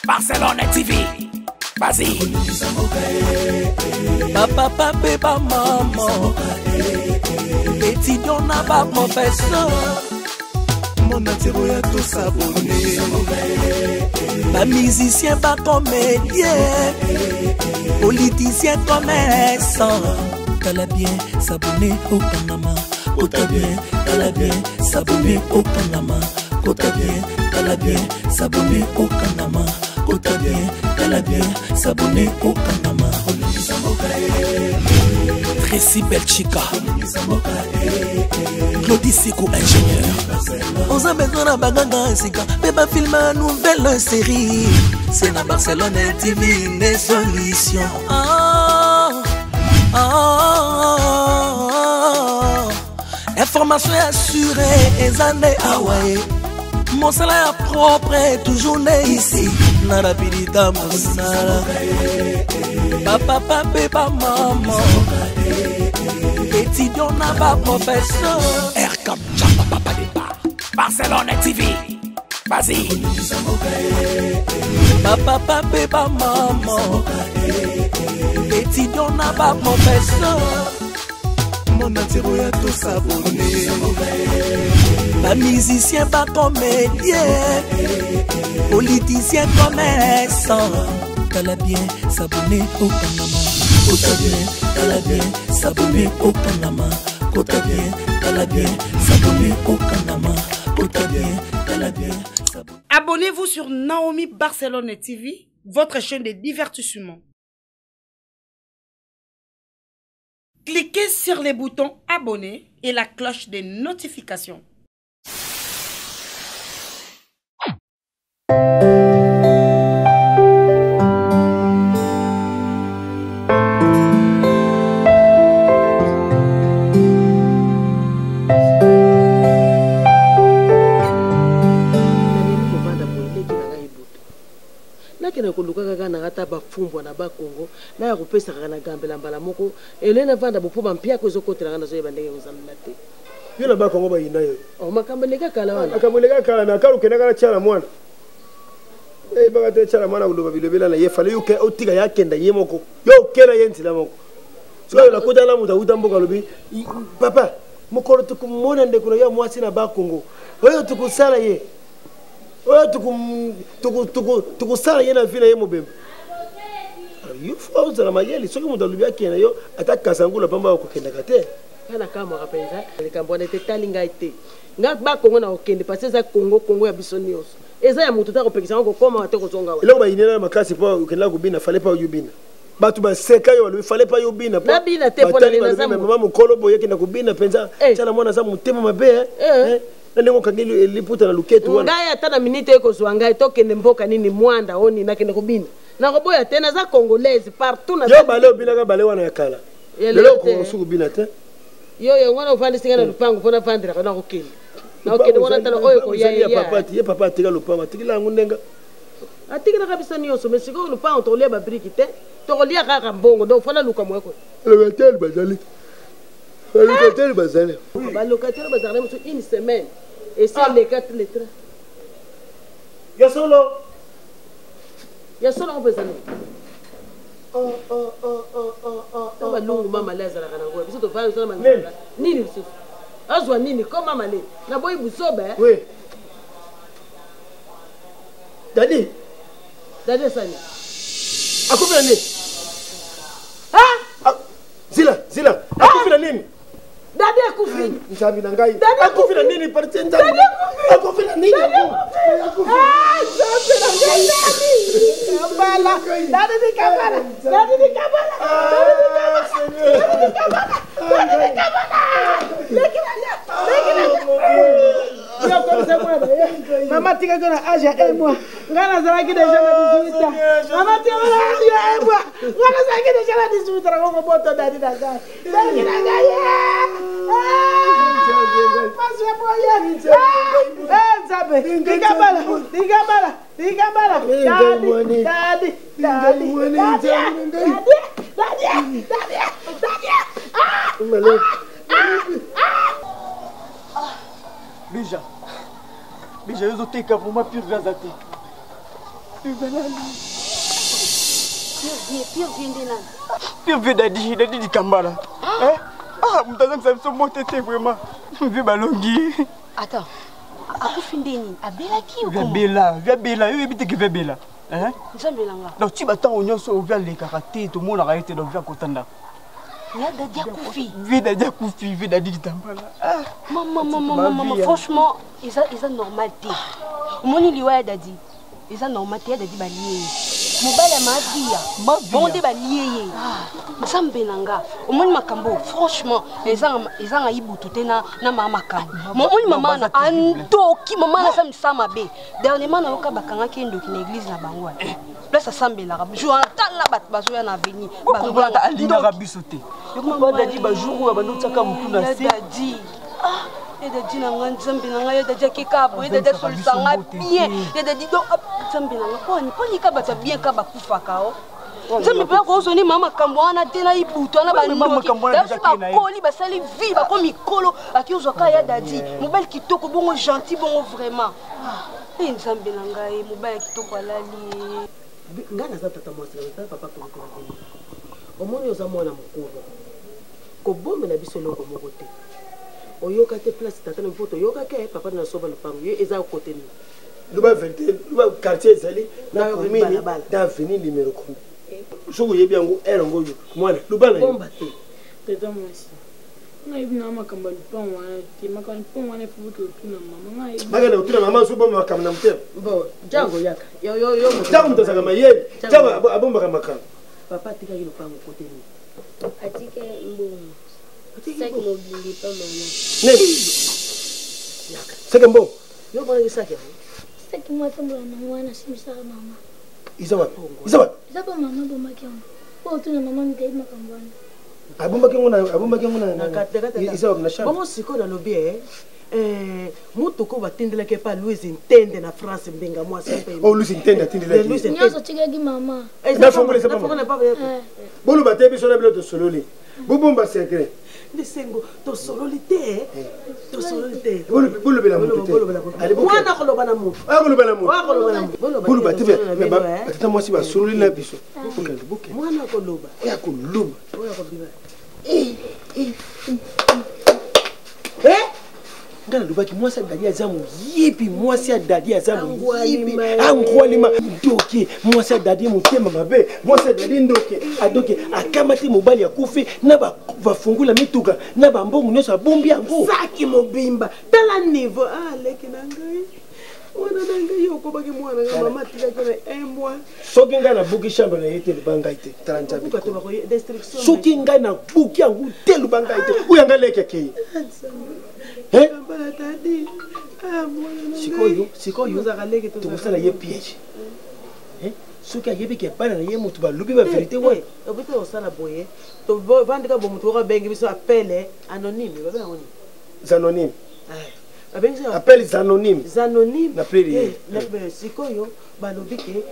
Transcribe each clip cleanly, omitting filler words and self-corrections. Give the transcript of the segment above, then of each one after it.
Barcelone TV. Vas-y. Bapapa mpe bamama, étudiant na baprofesseur, monde entier boya tosabone. Bamusicien, bacomédien, politicien, commerçant. Tala bien, s'abonner okangama. Kota bien, tala bien, s'abonner okangama. Kota bien, tala bien, s'abonner okangama. Kota bien, tala bien, s'abonner okangama. Tracy Belchika, Claudie Siko, ingénieur. Oza besoin na baganga sika mpe bafilme ya nouvelle série, c'est na Barcelone TV nde solution. Ah, ah, ah, information assurée eza nde awa ye. Mosala ya propre toujours nde ici na rapidita mosala. Bapapa mpe bamama, étudiant na baprofesseur. Rcam Jamba Papa Départ. Barcelone TV. Vas-y. Bapapa mpe bamama, étudiant na baprofesseur, monde entier boya tosabone. Bamusicien, bacomédien, politicien, commerçant. Tala bien, s'abonner okangama. Kota bien, tala bien, s'abonner okangama. Kota bien, tala bien, s'abonner okangama. Kota bien, tala bien, s'abonner. Abonnez-vous sur Naomi Barcelone TV, votre chaîne de divertissement. Cliquez sur les boutons abonner et la cloche de notification. Kovanda boye, leki na ngai butu nakende koluka kaka na ata bafumbwa na bakongo naya kopesa kaka na gambela mbala moko ele navanda bo mpo bampiako ezokotela ngai, nazoyeba ndenge kozalala te. Yo na bakongo bayina yo. Oh, makambo eleka kala wana. Makambo eleka kala me akala okendaka na tiala mwana, eyebaka te. Tiala mwana koloba bilobela na ye, fale yo otika ye akenda ye moko, yo okenda ye nzela moko. Sikoyo nakota na moto awuta mboka, alobi: "Papa, mokolo tokomona ndeko na yo ya mwasi na bakongo oyo, tokosala ye oyo, tokosala ye na vie na ye mobemba." Yo fo ozala mayele. Soki moto alobi akende yo, ata kasangula pamba, okokendaka te. Nga nakamwaka mpenza likambo wana ete etali ngai te. Nga bakongo na kokende parce eza Kongo, Kongo ya biso nyonso, eza ya motu te akopekisa ngo kokoma te kozonga wana. Eloko bayinela makasi mpo okendaka kobina, fale mpa yo bina, bato baseka yo, balobi fale mpa yo bina. Nabina te mpo na nini? Naza mama mokolo boye, ekenda kobina mpenza. Tiala mwana aza motema mabe na ndenge okangi liputa na luketu wana. Ngai ata na minute ekozwa ngai tokende mboka nini, mwanda o nini, nakende kobina, nakoboya te. Naza Congolaise partout. Yo bale obinaka bale wana ya kala, lelo okosuku kobina te. Yo yango wana ovandisi ngai na lupango mpo navandelaka. Nakokende, nakokende wana, tala oyo koya. Ye papa atika lupango, atikila yango ndenge atikelaka biso nyonso. Mais sikoyo lupango tokolia babriki te, tokolia kaka mbongo. Donc fo naluka moyeko. Locataire bazali, balocataire bazali. Balocataire bazalaka na biso une semaine esi eleka le train. Ya solo. Ya solo ngo mpenza nini balungu mamale azalaka nango, biso tovandi tosala manzala nini lisusu, azwa nini ko mamale naboyi buzoba. Oui. Dadi. Dadi esani. Akufi na nini? Zila, zila, akufi na nini? Dadi akufi. Nzambi na ngai, akufi na nini? Parti nzambi, akufi na nini? Nzambe na ngai, dadi kabala, dadi ni kabala, dadi ni kabala, dadi ni kabala, dadi ni kabala, dadi ni kabala, leki na nga, leki na nga. Yo komisa mwana mama tikaki na age ya un mois, ngai nazalaki déjà na 18 ans. Mama tikaki na age ya un mois, ngai nazalaki déjà na 18 ans. Nakoko boto dadi na ngai, leki na ngai, pasi ya boye. Nzambe, likabala, likabala, likabala, dadi, dadi, dadi, dadi, dadi, dadi, dadi. Bija, bija, yo ozoteka vraiment pure gaz te. Pire vieux nde nani? Pire vieux Dadi, Dadi Dikambala. Ah, eh? Ah, moto azangisa biso mbote te vraiment. Vieux balongi. Attends. Akufi nde nini? Abelaki ou comment? Abela, vieux abela, yo yebi te ke vieux abela. Hein? Nzambe na nga. Donc ti ba ntango nyonso oyo vieux alekaka te, tomonaka ye te, donc vieux akota ndako. Ya Dadi akufi. Vieux Dadi akufi, vieux Dadi Dikambala. Ah. Maman, maman, maman, maman, franchement, eza eza normal te. Omoni liwa ya Dadi. Eza normal te ya Dadi balie ye. Mobali ya Mavia. Bongo nde balie ye. Nzambe na nga. Omoni makambo franchement ezanga ezanga ibutu te na na mama makambo. Omoni mama na andoki mama na sa misala mabe. Dernièrement nayoka bakangaki ye ndoki na église na bango wana. Place asambelaka. Jour wana tala bato bazoya na avenue. Bazoya alingaka biso te. Yo Dadi ba jour oyo abandi otiaka motu na se. Dadi. Ah, ye dadi na nga nzambe na nga ye dadi akeka boye ye dadi asolisa nga bien ye dadi donc nzambe na nga poni poni ka bato ya bien ka bakufaka o nzambe mpe akozwa nde mama makambo wana te na ibutu wana bandoki bakoli basali vie bakomi mikolo akiozwa ka ya dadi mobali kitoko bongo gentil bongo vraiment e nzambe na ngai mobali ya kitoko alali ngai naza tata mwasi naza papa kolokolo omoni oza mwana mokolo kobombela biso eloko moko te oyoka te place tata na mpo toyoka ke papa na soba lopango ye eza kote nini loba verité loba quartier ezali na commune na avenue numéro combien soki oyebi yango heure yango oyo mwana loba na yo bomba te tata mwasi nayebi na makambo ya lupango wana te makambo ya lupango wana efuki otuna mama bakende kotuna mama soki bomba makambo na motema bon jango yaka jango moto azalaka mayele jango abombaka makambo papa atikaki lopango kote nini Atike mbongo. Saki mobimbi pa mama. Nini? Saki mbongo? Yo omonaki saki yango? Saki mwa atambola nango wana asimbisaka mama. Eza wapi? Eza wapi? Eza pa mama abombaki yango. Po otuna mama mite ayebi makambo wana. Abombaki yango na abombaki yango na eza wapi na chambre? Bongo sikoyo nalobi eh eh, motuka oyo batindelaki epa louise ntende na france mbinga mwasi oh, louise ntende atindelaki nyonso atikaki mama boloba te biso na bino tosololi bobomba secret nde sengo tosololi te tosololi te bolobela moto te mwana koloba na moto akoloba na moto boloba te batata mwasi basololi na biso bokende bokende mwana koloba oyo akoloba oyo akobima Eh? nga nalobaki mwasi ya dadi aza moyibi mwasi ya dadi aza moyibi angwalima ndoki mwasi ya dadi motema mabe mwasi ya dadi ndoki adoki akamati mobali akufi na bafungula mituka na bambongo nyonso abombi yango saki mobimba tala niveau ah, leki na ngai mwana na ngai yo okobaki mwana ngai mama atikaki na un mois soki ngai nabuki chambre na ye te loba ngai te tala nzambe soki ngai nabuki yango te loba ngai te oyo ngai leki akei sikoyo sikoyo tokosala ye piège soki ayebi ke bana na ye moto balobi baverité wana okoki kosala boye tovandika bo moto moko abengi biso appel anonyme babenga ngo nini zanonyme appel zanonyme zanonyme na pleli sikoyo balobi ke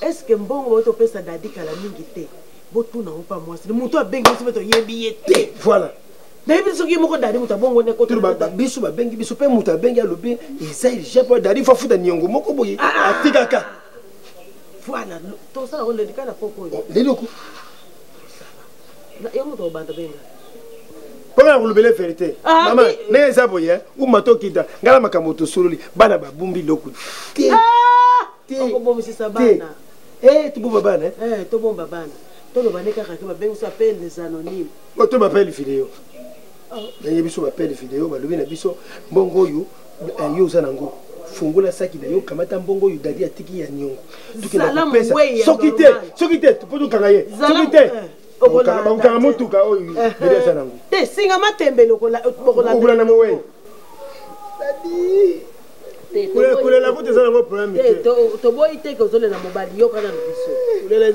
est ce que mbongo bauti opesa dadi kala mingi te botuna ngo mpa mwasi moto abengi biso mpe toyebi ye te voilà nayebi soki ye moko dadi moto abongo nde kota biso babengi biso mpe moto abengi alobi eza urgent mpo dadi fo afuta niongo moko boye ah! atikaka voilà tosala ngo lelika na poko oyo oh, lelo ko yo moto obanda benga mpo na kolobela verité ah, mama ndenge eza boye uma tokita ngai na makambo tosololi bana babumbi loko te ah! okobomisisa bana eh, tobomba bana eh? eh, tobomba bana toloba nde kaka ke babengisi appel les anonymes oh, to bapele video ndenge biso bapele video balobi na biso mbongo oyo yo oza nango fungola saki na yo kamata mbongo oyo dadi atiki ya niongo tokenda kopesa soki te soki te mpo tokanga ye soki te bakokanga motuka oyo dadi aza nango te singa matembele okolanda mowei kolela kutu eza nango problème te toboyi te ke ozolela mobali yoka nanu biso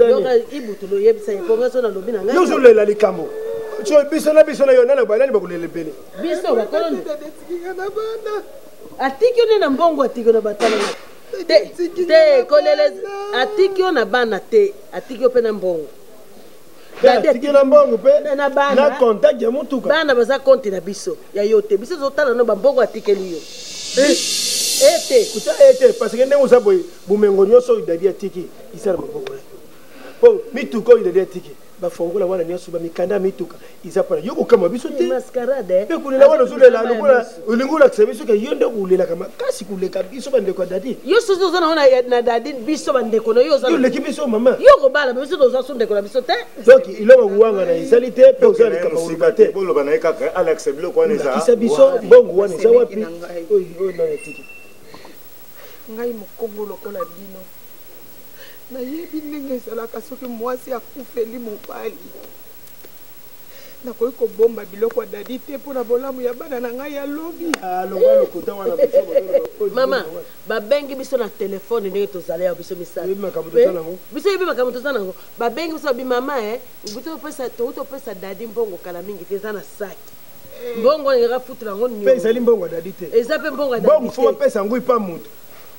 yoka ibutu loyebisa ye mpo ngai so nalobi na ngai yo ozolela likambo so biso na biso na yo nani nani bakolela ebele biso bakolo atiki yo nde na mbongo atiki yo na batala te te kolela atiki yo na bana te atiki yo mpe na mbongo atiki na mbongo mpe na contact ya motuka bana baza konte na biso ya yo te biso tozotala no bambongo atikeli yo eh. Ete. Kuta ete parce que ndenge oza boye bomengo nyonso oyo dadi atiki eza na maboko na yo. Po mituka oyo dadi atiki bafongola wana nyonso bamikanda ya mituka eza mpona yo kokamwa biso te mascarade mpe kolela wana ozolela lokola olingi olakisa biso ke yo nde kolelaka makasi koleka biso bandeko ya dadi yo soki oza nango na dadi biso bandeko na yo oza oleki biso mama yo kobala biso toza so ndeko na biso te donc eloko kowangana ezali te mpe oza likambo koluka te boloba na ye kaka alakisa biloko wana ezalakisa biso mbongo wana eza wapi oyo nani etiki ngai mokongo lokola bino nayebi ndenge ezalaka soki mwasi akufeli mobali nakoki kobomba biloko ya dadi te mpo na bolamu ya bana na ngai ya lobi ah, mama babengi biso na telefone ndenge tozali ya biso misala biso yebi makambo toza nango babengi biso babi mama e touti opesa dadi mbongo kala mingi te eza na saki eh. mbongo wana ezaka futela yango mpe ezali mbongo ya dadi te eza mpe mbongo ya dadi mbongo fo bapesa yango epa moto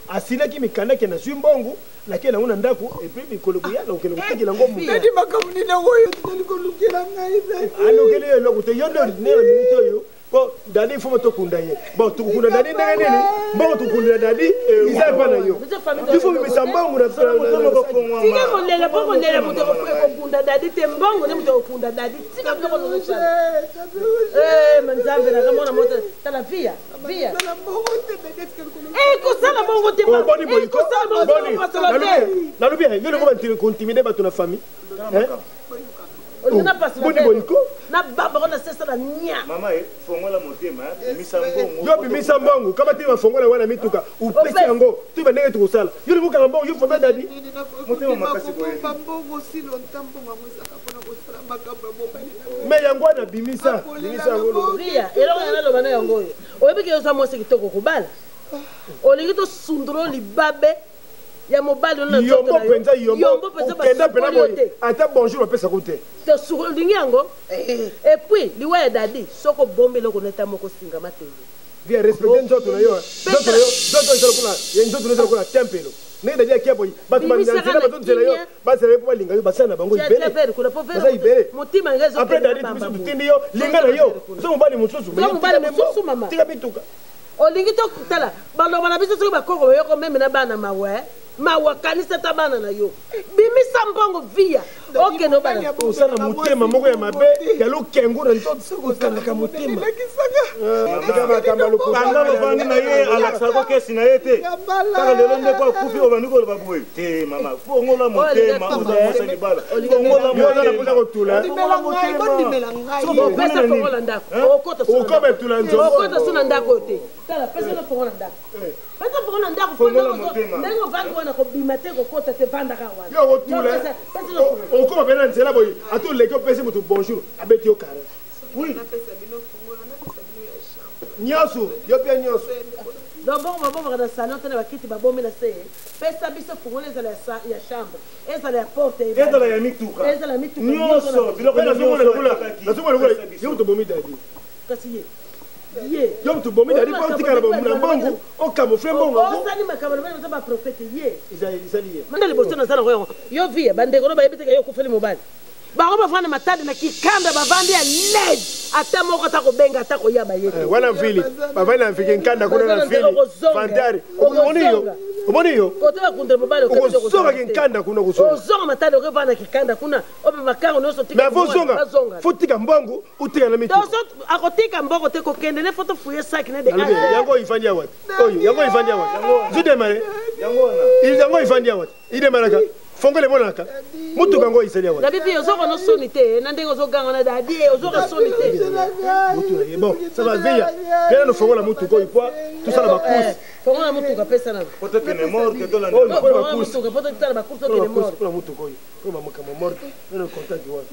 asilaki mikanda ke nazwi mbongo nakei nango na ndako epuis mikolo koya nakokende kotekela yango moadi makambo nini yango oyo tozali kolukela ngai alukeli yo eloko te yo nde na minute oyo po dadi fo tokunda ye bon tokokunda dadi ndenge nini mbongo tokundela dadi eza epa na yo ifo bimisa mbongo na tika kolela mpo kolela moto ekokunda dadi te mbongo nde moto ekokunda dadi tika biloko tozosala nzambe nakamona moto tala via via Eh, kosala bongo te oh, boni boye nalobi yo lokoba kontimide bato na famille boni boye ko na baba na sesa na nya mama e fongola motema bimisa mbongo yo bimisa mbongo kama te bafongola wana mituka upesi yango toyeba ndenge tokosala yo libokanga mbongo yo fota dadi motema makasi boye mbongo silo ntambo yango ezaka mpona kosala makambo ya mobali me yango wana bimisa bimisa yango eloko naloba na yango oyo oyebi ke oza mwasi kitoko kobala olingi tosundolo libabe ya mobali na yombo mpenza yombo okenda mpena boye ata bonjour bapesako te olingi yango eh. et puis liwa ya dadi soki obombi eloko neta moko singama te bien respecte nzoto na yo nzoto na yo nzoto eza lokola nzoto na eza lokola tempelo ndenge dadi akia boye bato banzela bazozela yo bazela yo mpo balinga yo basala na bango ibele baza ibele après dadi biso totindi yo linga na yo oza mobali mosusu tika mituka olingi totala baloba na biso soki bakoko bayoko meme na bana mawa eh? mawa kanisa ata bana na yo bimisa mbongo via okende obala oza na motema moko ya mabe ya lokengo na nzoto okangaka motema banda lovandi na ye alakisaka kesi na ye te kaka lelo nde po akufi obandi koloba boye te mama fongola motema oza mwasi libala fongola motema kotula pesa fongola ndako okota so na ndako te tala pesa na fongola ndako pesa fongola ndako ndenge ovandi wana kobima te kokota te vandaka wana yo okotula okoma pena na nzela boye ata oleki opesi moto bonjour abeti yo kare oui nyonso yo mpe nyonso donc bongo babomaka na salon te na bakiti babomi na se pesa biso fungola ezala ya chambre ezala ya porte ezala ya mituka ezala ya mituka nyonso biloko nazomona lokola yo moto obomi dadi kasi ye ye yo moto obomi dadi mpo otikala na mbongo okamofle mbongo osali makambo na bana baprofete ye ezali ye manda liboso naza nango yango yo vie bandeko no bayebi teke yo okufeli mobali bango bavanda matadi na kikanda bavandi ya led ata moko ata kobenga ata koya baye te eh, wana vili bavandi na mfiki nkanda kuna na vili fantare omoni yo omoni yo kote bakundela mobali okozonga kinkanda kuna kozonga matadi okevanda kikanda kuna ope makango nyonso mais fozonga fotika mbongo otika na mituka akotika mbongo te kokende ne foto fuye saki ne de yango ifandi awa oyo yango ifandi awa zudemare yango ifandi awa idemaraka fongole emonanaka motuka yango ezali awa nabibi ozoka no soni te na ndenge ozoganga na dadi ozoka soni te motu na ye bon ça va veya mpe nano fongola motuka oyo po tosala bacourse eh, fongola motuka pesa nano po tokende morgue tolanda motuka po tosala bacourse tokende morgue mpona motuka oyo mpo makambo morgue nano contact wana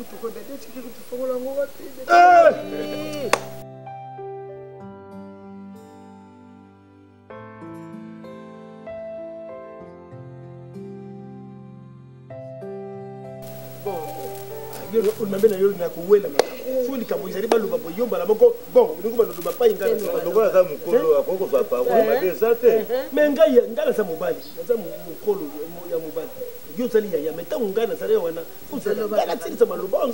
mabe na yo na kowela makambo so likambo ezali baloba boye yo mbala moko bon olingi baloba pai ngai aza mokolo akoki kozwa parole mabe eza te me ngai ngai naza mobali naza mokolo ya mobali yo ozali yaya me ntango ngai nazali wana ngai nasilisa maloba oyo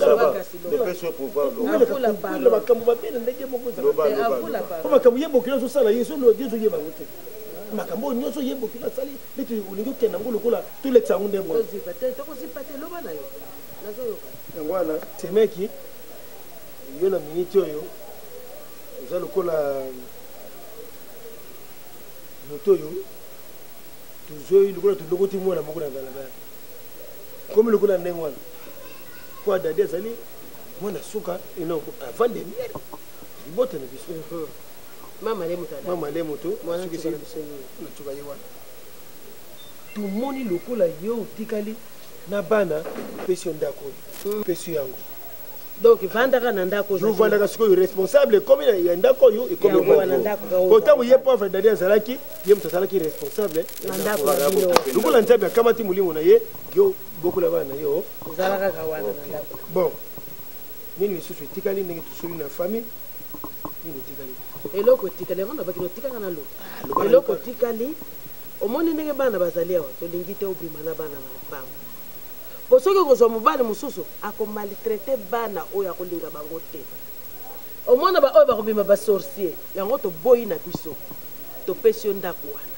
ngai makambo mabe na ndenge moko ezala makambo ye bokilo azosala ye so ezoyeba yango te. Makambo oyo nyonso ye bokilo asali neti olingi okende yango lokola tolekisa yango ndenge wana. Tozipa te, tokozipa te, loba na yo. Nazoyoka. Yango wana semeki yo na miniti oyo oza lokola moto oyo tozoi lokola tolokoti mwana moko na balabala komi lokola ndenge wana mpo adadi azali mwana suka eno avant dernière libota na biso. Mama le moto. Mama le moto natuka ye wana tomoni lokola yo otikali na bana pesi yo ndako oyo pesi yo yango. Donc vandaka na ndako. Yo vandaka sikoyo responsable ekomi ya ndako oyo ekomi po ntango ye pauvre dadi azalaki ye moto azalaki responsable na ndako na bino. Lokola Nzambe akamati molimo na ye, yo bokola bana na yo. Ezala kaka wana na ndako. Bon, nini lisusu etikali ndenge tosoli na famille? Nini etikali? Eloko etikali yango nabaki notikaka na loba. Eloko etikali, omoni ndenge bana bazali awa, tolingi te obima na bana na lopango. Po soki okozwa mobali mosusu akomaltraite bana oyo akolinga bango te. Omona ba oyo bakobima ba sorcier, yango toboyi na biso. Topesi yo ndako wana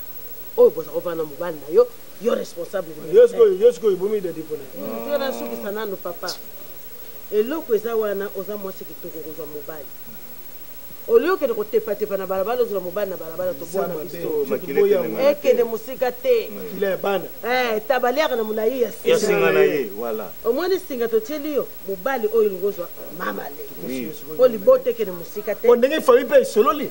oyo boza kovanda na mobali na yo, yo responsable. Yo sikoyo ebomi dadi mpona. Tika nasukisa nanu papa. Eloko eza wana, oza mwasi kitoko, okozwa mobali. Olie okende kotepatepa na balabala, ozwa mobali na balabala, tobona biso. Ekende mosika te. Tabaliaka na molai ya singa. Ya singa na ye, voilà. Omoni singa totieli yo, mobali oyo olingi ozwa mama le. Po libota ekende mosika te. Po ndenge famille mpe esololi.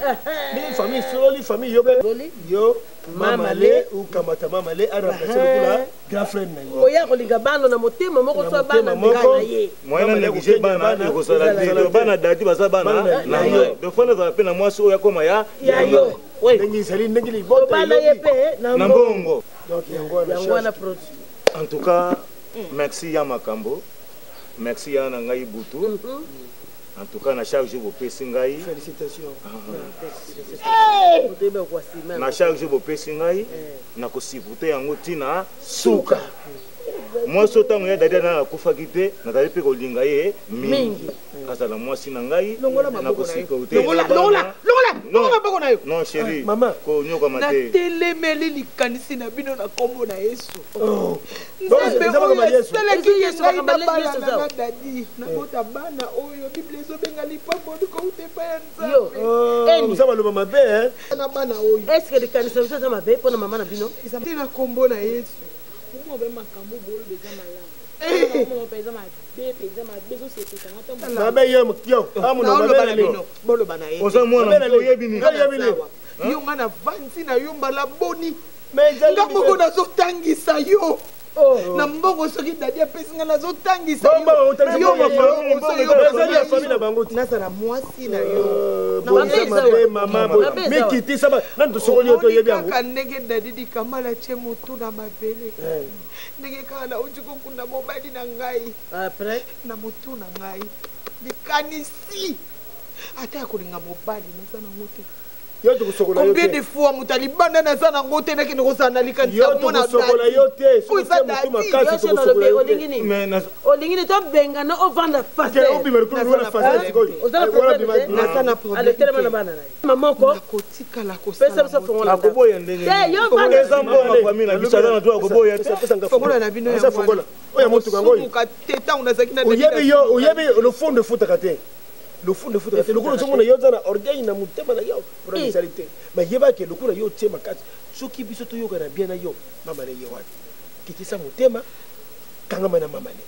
Ndenge famille esololi, famille yo mpe yo mama le ukamata mama le a remplacer lokola grand frère na ye. Oya kolinga bana na motema moko so bana ndenge na ye. Moyen na néglige bana ekozala te. Bana dadi baza bana na yo. Donc fana ezala mpe na mwasi oyo akoma ya ya yo. Ndenge ezali ndenge libota Tobala ye mpe na mbongo. Donc yango wana yango wana produit. En tout cas, merci ya makambo. Merci ya na ngai butu. En tout cas, na chaque jour bopesi ngai. Félicitations. Na chaque jour bopesi ngai na kosupporter yango tina suka. Mwasi oyo ntango ya dadi na akufaki te, nazali mpe kolinga ye mingi. Azala mwasi na ngai na kosupporter. Longola, longola, longola maboko na yo. Non chérie, mama, konyokama te. Natelemeli likanisi na bino na kombo na Yesu. Nzambe oyo asalaki ngai na bana na nga dadi, nabota bana oyo Bible ezobenga lipamboli kouta epai ya Nzambe. Nzambe aloba mabe na bana oyo. Est-ce que likanisi na biso eza mabe mpona mama na bino? Eza te na kombo na Yesu. Mabe yo yo amuno mabe na nini? Boloba na ye. Oza mwana oyebi nini? Yo nga na vandi na yo mbala boni. Nga moko nazotangisa yo. Na mbongo soki dadi apesi nga nazotangisa yo. Nazala mwasi na yo. Mikitisa nani tosokoli yo toyebi yango. Kaka ndenge dadi likamala tie motu na mabele. Ndenge kaka nauti kokunda mobali na ngai. Na motu na ngai. Likanisi. Ata ya kolinga mobali naza nango te. Yo tokosokola yo te. Combien de fois moto alibanda naza nango te nakende kozala na likanisi ya komona tokosokola yo te. Soki eza dadi. Olingi nini? Olingi nini tobengana ovanda face. Obima likolo wana face sikoyo. Oza na problème te? Naza na problème. Ale telema na bana na ye. Mama moko. Nakotikala kosala. Pesa biso fongola. Akoboya ndenge. Te yo vanda. Eza mbongo famille na biso aza na droit akoboya te. Fongola na bino ya fongola. Oyo motuka ngoyo. Sumuka te ntango nazalaki na Oyebi yo, oyebi lofundo efutaka te. Lofundo efutaka te. Lokola ozomona yo oza na orgueil na motema na yo. Problème ezali te. Mais yeba ke lokola yo otie makasi, soki biso toyokana bien na yo, mama na ye wana. Kitisa motema, kangama na mama ne.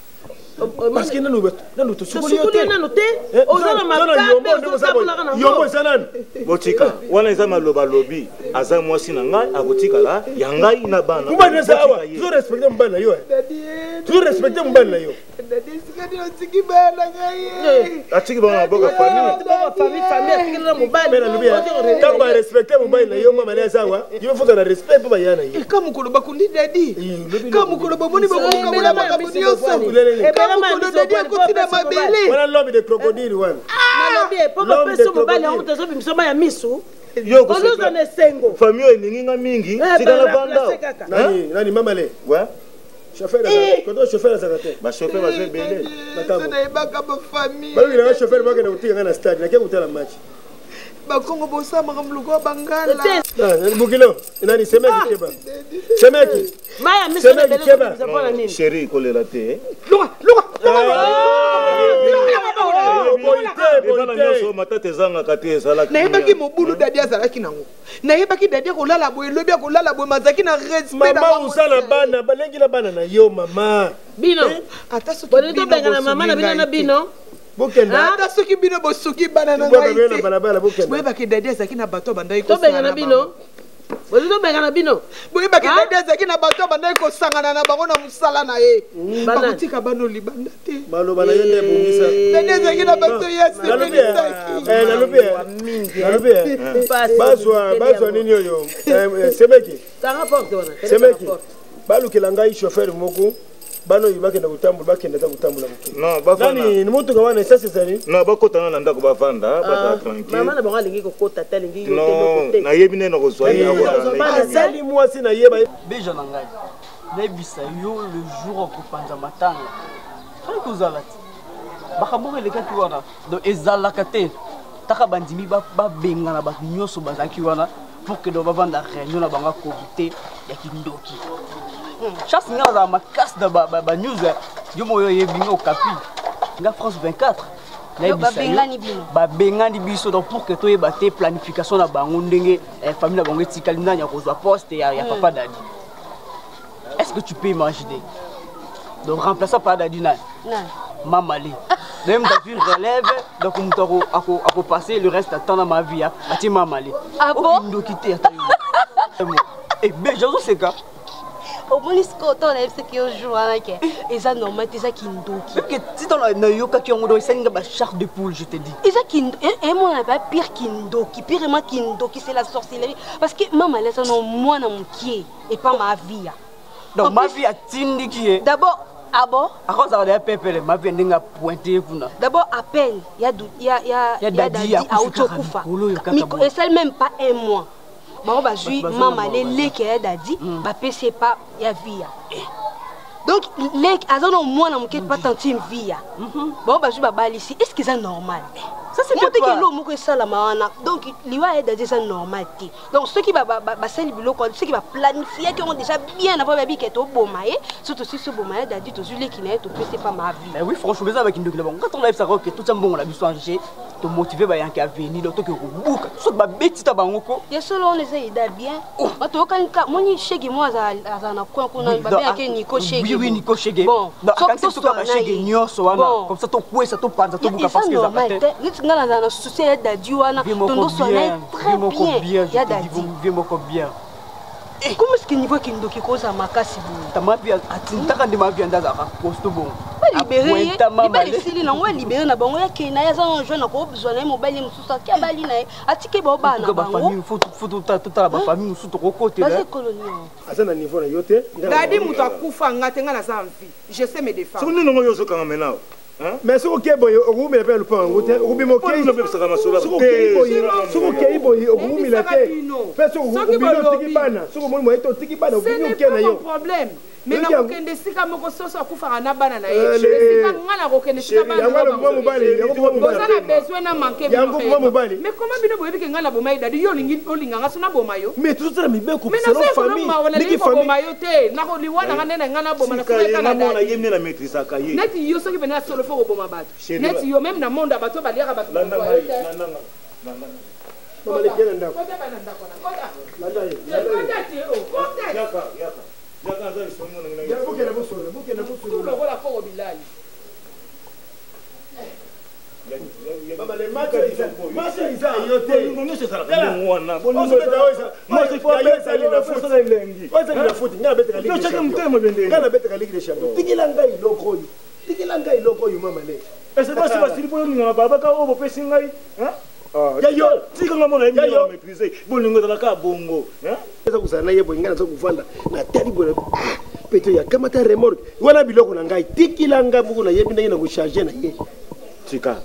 Parce que nanu nanu tosukoli yo te. Nanu te. Oza na makambe ozotambolaka na yombo eza nanu. Botika wana eza maloba lobi aza mwasi na ngai akotikala ya ngai na bana. Mobali eza awa, toujours respecter mobali na yo. Toujours respecter mobali na yo. Dadi esika nini otiki bana na ngai? Atiki bango na boka famille. Famille famille atikeli na mobali. Ntango ba respecter mobali na yo mama na eza awa, yo faut na respect mpo baya na ye. Ka mokolo bakundi dadi. Ka mokolo bomoni bakokabola makambo nyonso. Ka mokolo dadi akoti na mabele. Wana l'homme de crocodile wana. Nalobi po bapesi mobali yango moto azobimisa mai ya misu. Yo ozoza na esengo. Famille oyo elingi nga mingi, tika na vanda. Nani nani mama le? Ouais. Chauffeur koto chauffeur azalaka te. Ba chauffeur baza ebele. Nayebaka ba famille. Balobelaka chauffeur bakende kotika nga na stade, nake kotala match. Bakongo bosala makambo lokola bangala. Bokilo, nani semeki keba. Semeki. Maya miso Semeki ebele keba. ozobimisa mpo na nini? Chéri kolela te. Loka, loka, Ebana nyonso matata ezangaka te ezalaki. Nayebaki mobulu dadi azalaki nango, nayebaki dadi akolala boye, elobi akolala boye, mazalaki na respect na Mama bango. osala bana, balengi na bana na yo mama. Bino. Ata soki Bolingi bino tobengana mama na bino na bosungi ngai te. bino. Bokenda. Ata soki bino bosungi bana na Bwana ngai bino na te. balabala bokenda. Boyebaki dadi azalaki na bato abandaki kosangana Tobengana na bino. bango. Bolingi tobengana bino. Boyebaki Ah? dadi azalaki na bato abandaki kosangana na bango na mosala na ye. Bana. Bakotika bano libanda te. Maloba na yo nde ebongisa. Dadi azalaki na bato ye Nalobi eh, asepelisaki. eh, nalobi eh, nalobi eh. Pasi, Bazwa bazwa nini oyo? Eh, eh, Semeki. Kanga porte wana. Kende Semeki. kanga porte. Balukela ngai chauffeur moko. Bana oyo bakenda kotambola, bakenda ata kotambola moke. Non, bavanda. Nani motuka wana esasi ezali? Non, bakota na ndako bavanda, bazala tranquille. Mama na bango alingi kokota te, alingi yo te eloko Non, te. nayebi nde nakozwa ye awa na Azali mwasi na ye ba Beja na ngai, nayebisa yo le jour okopanza matanga fali kozala te. Makambo oyo elekaki wana, donc ezalaka te. Taka bandimi babengana bato nyonso bazalaki wana pour que donc bavanda réunion na bango ya komite ya kindoki. Chance nga nazala makasi na banews yo moyo oyebi nga okapi nga France 24. Nayebisa yo, Babengani bino. Babengani biso donc pour que toyeba te planification na bango ndenge famille na bango etikali nani akozwa poste ya papa Dadi. Est-ce que tu peux imaginer? Donc remplaçant par Dadi nani? Nani? Mamale. Même Dadi relève, donc moto akopasser le reste ya temps na ma vie batie Mamale. Ah bon? Ndoki te ata yo. Eh ben jazoseka. Omoni sikoyo ntango nayebisaki yo jour wana ke eza normal te, eza kindoki. Ke ti ntango nayokaki yango, donc esali nga bachar de poule, je te dis. Eza emonana pa pire kindoki, pirement kindoki, c'est la sorcellerie, parce que mama alesa no mwana mokie epa mavia. Donc En ma plus- vie atindiki ye. D'abord, ah bon? Akozala ya pepele ma vie ndenge apointe ye kuna. D'abord, à peine ya ya ya Ya Dadi akufi auti kaka okufa. mikolo oyo kaka boye. Esali même pas un mois, bango bazwi Bato mama bazonga le bango. leki ya Dadi, bapesi ye pa ya via. Donc leki aza na mwana moke pa tantine via, bango bazwi babalisi. Est ce que eza normal? Ça, c'est moteki pas- eloko moko esalama wana. Donc liwa ya Dadi eza normal te. Donc soki basali biloko wana, soki baplanifiaki yango déjà bien avant, babi ke toboma ye, so tosisi oboma ya Dadi, tozwi leki na ye, topesi pa ma vie. Mais oui, franchement, eza bakindoki na bango. Nga ntango nayebisaka oke totya mbongo na biso ange, tomotive bayanke avenir, donc toke kobuka soki babeti ta bango ko. Ya solo wana eza ida bien. Bato oyokani ka moni shege mo azala na coin kuna. Oui, Babengaki donc, Nico Shege. Oui, Nico Shege. Bon, Donc, soki akanisi biso kaka toswana bashege ye. nyonso wana. Bon. Comme ça tokwesa, topanza, tobuka Eza parce que ezalaka normal te. te. Neti nga nazala na souci ya Dadi wana, Vie moko tondoswana ye bien, très vie moko bien bien, je ya te dis, Dadi. vie moko bien. Comment est-ce que niveau kindoki kozala makasi boye? Ta mavi atintaka nde mavi nde azalaka costaud bongo. Balibere ye. Apointa mama Libala le. esili nango, alibere na bango, yakei na ye, aza na jeune, akozwa na ye mobali ye mosusu, ake abali na ye, atike bao bana na Tuka bango. bafamille, faut totala bafamille mosusu tokokotela. Baza ekolo nini? Aza na niveau na yo te. Dadi moto akufa, nga te, nga naza en vie, je sais me défendre. Soki nini ngo yo ozokanga maintenant? Mais soki okei boye, okoumela mpe na lupango yango te, okobima okei. Mpona obebisaka masolo. Soki okei boye, soki okei boye, okoumela te. Nayebisaka bino. Mpe soki Soki obimi bolobi. otiki bana, soki omoni moye te, otiki bana, Ce obimi n'est okei na pas mon yo. problème, mais Yoki yango. nakokende esika moko soso akufaka na bana na ye. Allez. Esika nga nakokende esika bana Yango na wana mwa mobali, yango mwa mobali. boza na besoin na manke. Yango mwa mobali. Mais comment bino boyebi ke nga na boma ye Dadi? Yo olingi olinganga so naboma yo? Mais tozotala mibeko Mais selon nazoya famille. koloma, Ndenge nalingi famille. koboma yo te. Nakoliwa na nga nde na nga naboma Sika ye nasoleka na nga mwana Dadi. ye nde na maîtrisaka ye. Neti yo soki pene ya solo fo koboma bato. Chérie, Neti yo même na monde ya bato baliaka bato Landa bakozwa yo ngai, te. landa ngai, landa ngai. Mama leki na ndako. Kota bana ndako na kota. Landa ye, landa ye. Kota te o kota. Yaka, yaka. Yaka aza lisomo na ngai. Ya, bokende bosolo, bokende bosolo. Tu lokola koko bilali. Mama, le match eza, match eza yo te. Bolingo nyonso ezalaka ndenge wana. Bolingo Ozobeta oyo eza- Mwasi fo oyo abeta ezali na yo, foot. osala elengi. Oyo ezali na foot, ngai nabetaka Ligue Yo des tiaka Champions. motema bende. Ngai nabetaka Ligue des Champions. Tikela ngai eloko oyo, tikela ngai eloko oyo, mama le. Ese basi basili mpo olingaka balabaka oyo bopesi ngai, hein? Ya yo. Tika nga mona ye Ya yo. na maîtrise. Bolingo ezalaka bongo, hein? Eza kozala na ye boye, ngai naza kovanda, natali boye, ah, peto ya kamata remorque wana, biloko na ngai, tikila ngai moko, nayebi ndenge na kocharge na ye. Tika.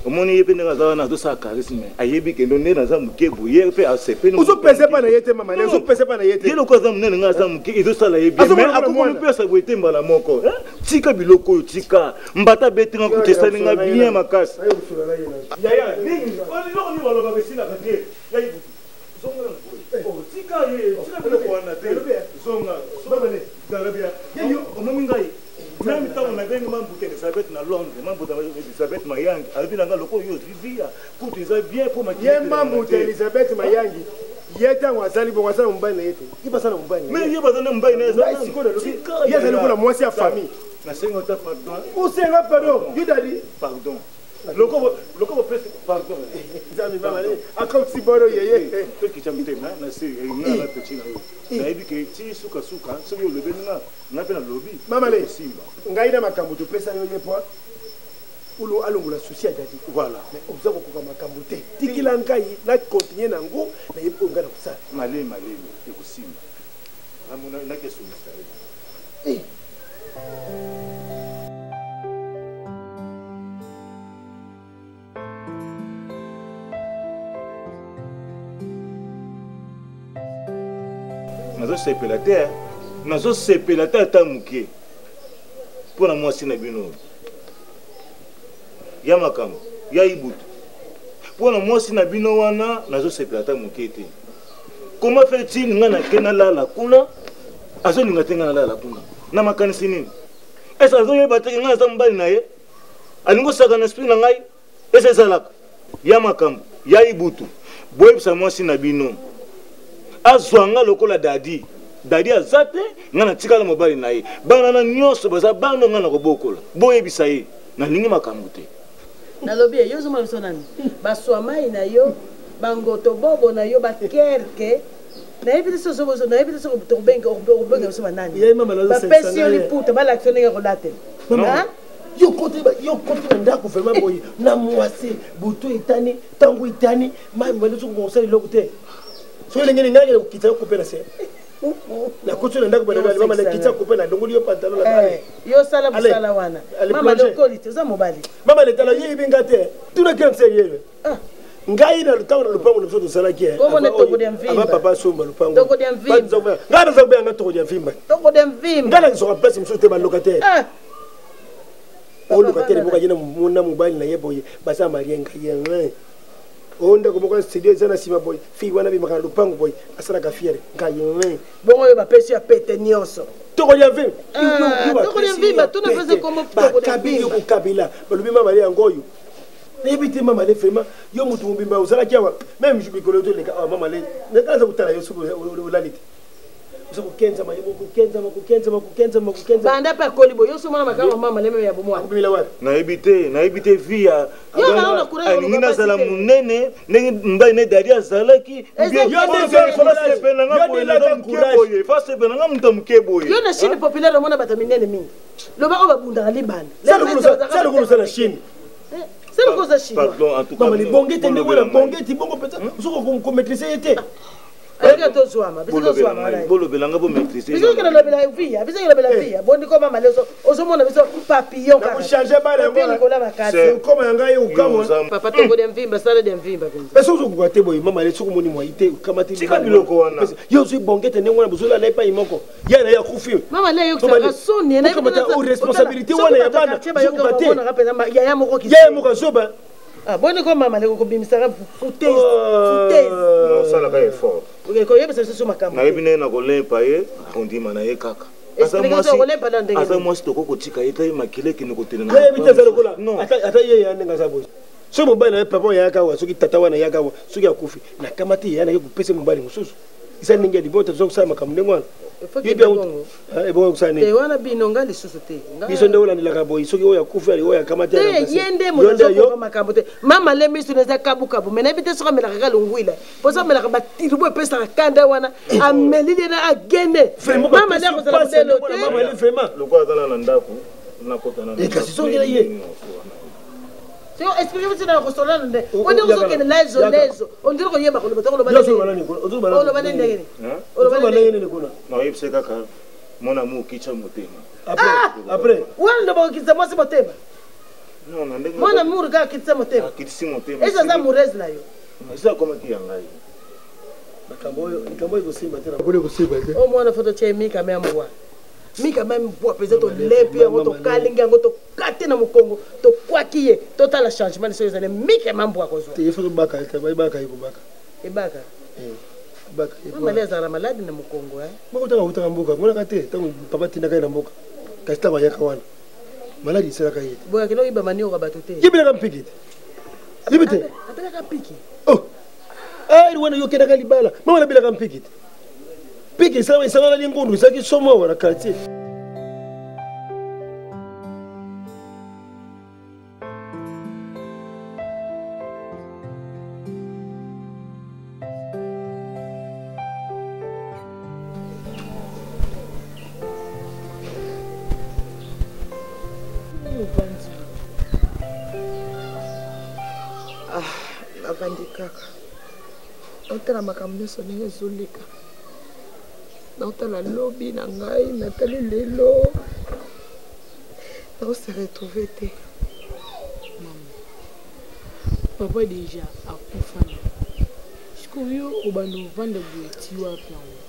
Omoni ye mpe ndenge aza wana azosala charisme, ayebi kendo nde naza moke boye, ye mpe asepeli. Ozopese mpa na ye te mama, ozopese mpa na ye te. Ye lokola aza monene, ngai aza moke, ezosala ye bien. Mais akokomi mpe boye te mbala moko. Tika biloko oyo, tika. Mbata abeti nga kutu esali nga bien makasi. Yaya, nini? Eloko nini balobaka esilaka te? Yaya Ibutu, zonga na boye. Oh, tika ye, tika biloko wana te. Zonga. Zala bien. Omoni ngai meme ntango nabengi mambuta Elizabeth na Londres, mambuta Elizabeth Mayangi alobi na ngai lokola yo ozwi via kutu eza bien mpo makili ye mambuta Elizabeth Mayangi ye ntango azali bongo aza na mobali na ye te, ye baza na mobali na ye, ye baza na mobali na ye, ngai sikoyo nalobi ye azali lokola mwasi ya famille. Nasenga ata pardon, osenga pardon yo dadi pardon loko loko bopesi pardon. Nzambe mama akotisi boro yeye. Tokitya motema na se nga na petit na yo, nayebi ke ti sukasuka soki olobeli nga, nga mpe nalobi. Mama le simba ngai na makambo topesa yo ye po ulo alongola souci ya dadi. Voilà. Mais oza kokoka makambo te, tikila ngai na continue na yango, nayebi oyo ngai na kosala. Malemi malemi ekosimba, nakesungisa ye. Nazosepela te, nazosepela te ata moke mpo na mwasi na bino oyo ya makambo ya Ibutu. Mpo na mwasi na bino wana nazosepela ata moke te. Koma fait-il ngai nake nalala kuna, azolinga te ngai nalala kuna na makanisi nini? Ese azoyeba te ngai naza mobali na ye? Alingi osaka na esprit na ngai? Ese ezalaka ya makambo ya Ibutu. Boyebisa mwasi na bino azwa nga lokola dadi. Dadi aza te, ngai natikala mobali na ye, bana na nyonso baza bana ngai na kobokola. Boyebisa ye nalingi makambo te. Nalobi ye, yo ozomona biso nani? Baswamai na yo, bangoto bobo na yo, bakerke nayebi te soki nayebi te soki tokobenga okobenga biso banani. Bapesi yo liputa, balakisa ndenge kolatela. Yo koti, yo koti na ndako vraiment boye na mwasi, butu etani, ntango etani, mai mobali soki kosala eloko te. Soki ndenge nini ngai kokita yo kupe na se, nakoti na ndako mama, nakiti ya kupe, nalongoli yo pantalon na bale. Yo sala mosala wana mama, lokoli te, oza mobali. Mama letala yo yebi nga te, tuna grande sœur yeyo. Ngai na ntango na lopango na biso tosalaki ava papa asomba lopango, ngai naza kobenga nga toko dia mvimba. Ngai nakisaka place mosusu te, balocataire o locataire moko aye na mobali na ye boye, baza marie, ngai ye o ndako moko ya studio eza na nsima boye, fille wana abimaka na lopango boye, asalaka fiere, ngai. Bongo oyo bapesi ya pete nyonso. Tokolia mvimba. Tokolia mvimba, tuna pesa kombo tokolia mvimba. Yo kokabela balobi mama le yango oyo nayebi te. Mama le, vraiment yo motu mobimba ozalaki awa, même mikolo toleka awa, mama le naza kotala yo soki olali te, oza kokenzama, kokenzama, kokenzama, kokenzama, kokenzama. Banda mpe akoli boye, yo somona makambo mama leme ya bomwana. Akobimela wapi? Nayebi te, nayebi te. Vie ya Yo na yo courage alingi nazala monene ndenge mobali ne dadi azalaki. Fasepela nga moto ya moke boye. Yo na Chine populaire omona bato minene mingi, loba oyo babundaka libanda. Sala lokola na Chine. Sala lokola oza chinois. Pardon, en tout cas. Mama libonge te, ndenge wana bonge ti bongo mpenza soki komaîtrise ye te. Ayeke tozwama biso, tozwama wana. Bolobela nga, bomaîtrise. Biso kena lobela via, biso kena lobela via bondi ko mama leso, ozomona biso papillon kaka. Nakochange bana yango. Papillon likolo ya makasi. Okoma ya ngai okamwa. Papa toko dia mvimba, sala dia mvimba penza. Mais soki ozokoka te boye mama le, soki omoni mwai te, okamati. Tika biloko wana. Yo ozwi bonge te ndenge wana bozolala epai moko, ye na ye akufi. Mama le yokisaka soni. Okamata responsabilité wana ya bana, ozokoka te. Yaya moko. Yaya moko azoba. Ah, boni ko mama leko kobimisaka foutaise foutaise. Osalaka effort. Koyebisa biso makambo. Nayebi ndenge na kolempa ye, akondima na ye kaka. Aza mwasi, tokoki kotika ye te, makila ekende kotelema. Nayebi te, aza lokola ata ye ya ndenge aza boye. Soki mobali na ye papa oyo ayaka awa, soki tata wana ayaka awa, soki akufi, nakamati ye nake kopesa mobali mosusu. Eza ndenge ya libota, toza kosala makambo ndenge wana. Ebongo kosala nini? Wana bino, nga lisusu te. Biso nde olandelaka boye, soki oyo akufi, oyo akamati. Te, ye nde moto azokoka makambo te. Mama le miso eza kabukabu, me nayebi te soki amelaka kaka longwila, mpo soki amelaka batiribo epesaka kanda wana, ameli ye na agene. Mama nde akozala modelo te. Lokola aza na ndako, nakota na kasi songela ye. Siko explique biso na kosolola nde onde ozokende lezo lezo, ondiri koyeba koloba te, oloba nde ndenge nini? Oloba ndenge nini kuna? Nakoyebisa kaka mwana mu okitya motema. Après wana nde bakokitisa mwasi motema. Mwana amour kaka akitisa motema. Akitisi motema. Eza aza amoureuse na yo. Esi akomaki ya ngai. Makambo oyo, likambo oyo ekosimba te na boni ekosimba te. O mwana foto tie mika me mbwa. Mika me mbwa mpenza tolempi yango tokalingi yango tokati na mokongo tokwaki ye totala changement soki ezali mika ma mbwa akozwa. Te ifo tobaka te bayebaka ye kobaka. Ebaka. Eh, ebaka. Mama azala na maladi na mokongo eh. Moko ntango awutaka mboka monaka te ntango papa atindaka ye na mboka kasi ntango ayaka wana maladi esalaka ye te. Boye akende koyiba manioka bato te. Yebelaka mpiki te. Yebi te. Abelaka mpiki. Oh. Ayi wana yo okendaka libala mama nabelaka mpiki te. Mpiki esanganaki ngundu ezalaki somo awa na quartier. Ah, navandi kaka naotala makambo nyonso ndenge ezoleka naotala lobi na ngai natali lelo naose retrouve te mama papa deja akufa na sikoyo obanda ovanda boye ti wapi yango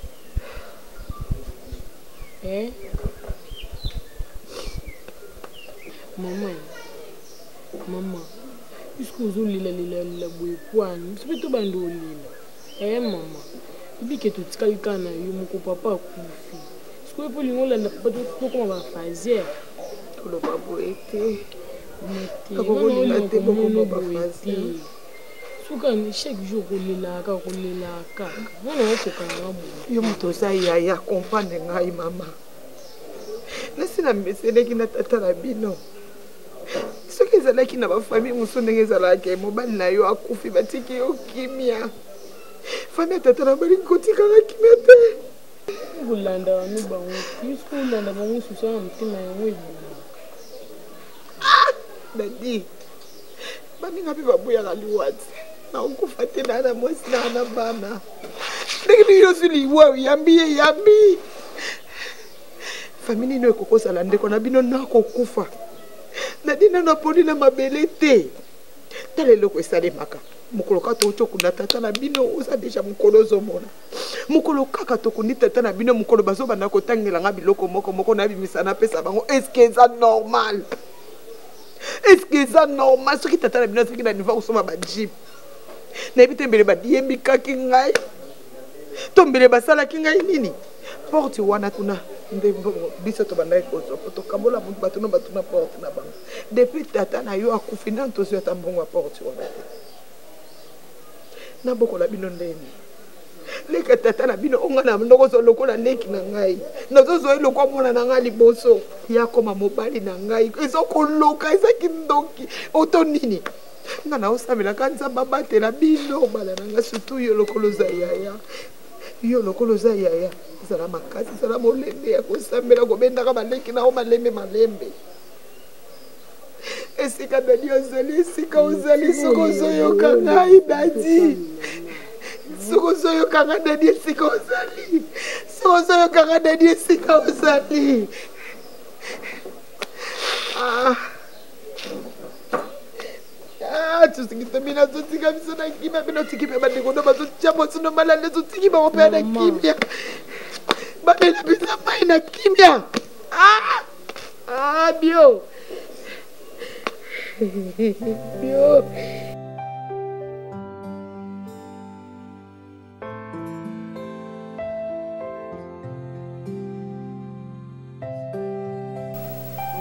eh? mama mama puisque ozolelalelela boye pwani biso mpe tobanda olela eh mama ebike totikali kaka na yo moko papa akufi sikoyo mpo olingi olanda papa tokoma bafaziere toloba boye te nakokolinga te bokoma bafaziere suka chaque jour kolelaka kolelaka kaka mwana okoka nanga boye yo moto oza yaya comprendre ngai mama nasi nameseneki na tata na bino soki ezalaki na bafamille mosusu ndenge ezalaka mobali na yo akufi batiki yo kimia famille ya tata na balingi kotikaka kimia te kolanda bano bango puiske olanda bango susu na motema yango eboma ah! dadi baninga mpe baboyaka liwa te nakokufa te naa na mwasi naa na bana ndenge nini ozwi liwa oyambi ye yambi famille nini ekoki kozala ndeko na bino nakokufa nadi nano aponi na mabele te tala eloko esalemaka mokolo kaka touti okunda tata na bino oza deja mokolo ozomona mokolo kaka tokundi tata na bino mokolo bazobanda kotangela nga biloko moko moko nabimisa napesa bango eske eza normal eske eza normal soki tata na bino azalaki na niveau akosomba bajip nayebi te mbele badiyembikaki ngai to mbele basalaki ngai nini porte wana kuna nde mbongo biso tobandaki kozwa po tokabola bato na bato na porte na bango depuis tata na yo akufi nanu tozwi ata mbongo ya porte wana te nabokola bino ndeni leka tata na bino onga na ndokozwa lokola leki na ngai nazozwa ye lokwa mwana na ngai liboso ye akoma mobali na ngai ezokoloka eza kindoki oto nini nga naosambelaka nzambe abatela bino bana na ngai surtout yo lokola oza yaya yo lokola oza yaya zala makasi zala molende ya kosambela kobendaka baleki na yo malembe malembe esika dadi ozali esika ozali soki ozoyoka ngai dadi soki ozoyoka ngai dadi esika ozali soki ozoyoka ngai dadi esika ozali ah. Ah, tosikisa bino azotika biso na kimia bino otiki mpe bandeko no bazotya mosuno malanda ezotiki bango mpe na kimia bamela mpenza mai na kimia ah! Ah, bio bio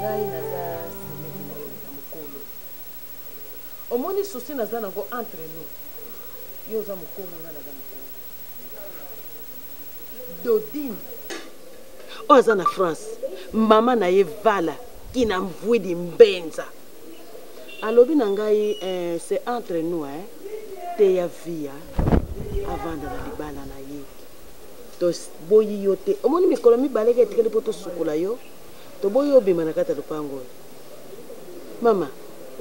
ngai naza semeki na yo ya mokolo omoni susi naza nango entre nous yo oza mokolo ngai naza mokolo dodine oyo aza na france mama na ye vala kina mvwidi mbenza alobi na ngai eh, c'est entre nous eh, teya via avanda na libala na ye toboyi yo te omoni mikolo mibale ka etikali mpo tosukola yo toboyi obima na kati ya lopango oyo mama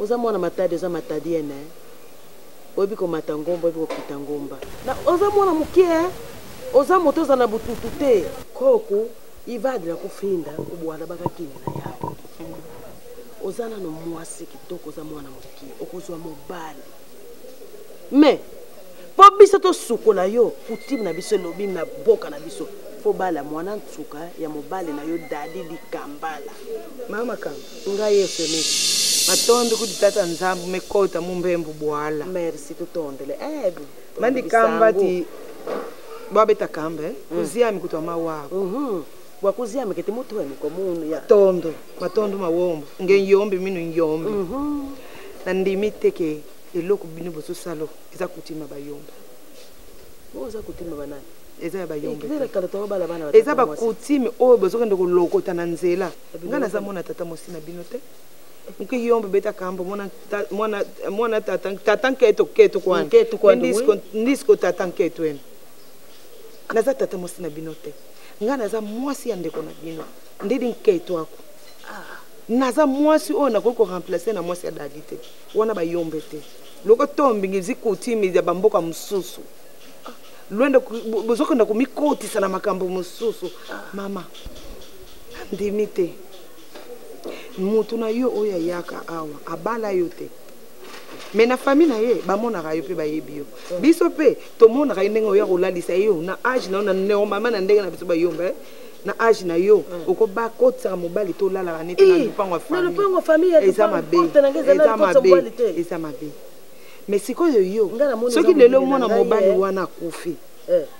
oza mwana matadi oza matadiene eh? oyebi komata ngomba oyebi kokita ngomba na oza mwana moke eh? oza moto oza na botutu te koko ivadila kofinda kobwana bakakini na yawe. Oza nano mwasi kitoko, oza mwana moke, okozwa mobali. Mais mpo biso tosukola yo, coutume na biso elobi na boka na biso fo bala mwana nsuka ya mobali na yo Dadi Dikambala. Mama makambo ngai yesu matondo kuti tata nzambu mekota mumbembu bwala. Merci tutondele eh, mandikamba ti bwabeta kamba eh? Kuziami kuti wamawako. Bwakuziami kete mutu wemiko munu ya tondo matondo mawombo nge yombi mino yombi. Na ndimi teke eloko bino bozosala eza kutima bayombe. Oza kutima banani? Eza ya bayombe. Ekilera kala to bala bana. Eza bakutime oyo bozokende kolokota na nzela. Ngai naza mwana tata mosi na bino te. Nki yombe beta kambo mwana mwana mwana tata tata nketo keto kwani. Nketo kwani, Ndisiko ndisiko tata nketo eno. Naza tata mosi na bino te. Ngai naza mwasi ya ndeko na bino. Ndidi nketo ako. Naza mwasi oyo nakoki koremplace na mwasi ya dadi te. Wana bayombe te. Loko tombingi zikutimi ya bamboka mosusu. Lwende bozokenda komikotisa na makambo mosusu. Mama, andimi te. Moto na yo oyo ayaka awa abala yo te. Mais na famille na ye bamonaka yo mpe bayebi yo. Biso mpe tomonaka ye ndenge oya kolalisa ye yo na age na yo na normalement na ndenge na biso bayomba eh. Na age na yo okobakotisaka mobali to olalaka neti na lupango ya Na lupango ya famille ya Eza lupango, mabe. porte na ngai ezala Eza na kokotisa mabe. mobali te. Eza mabe. Mais sikoyo yo Nga namoni soki eza lelo mondimi na mwana ngai, mobali eh. wana akufi,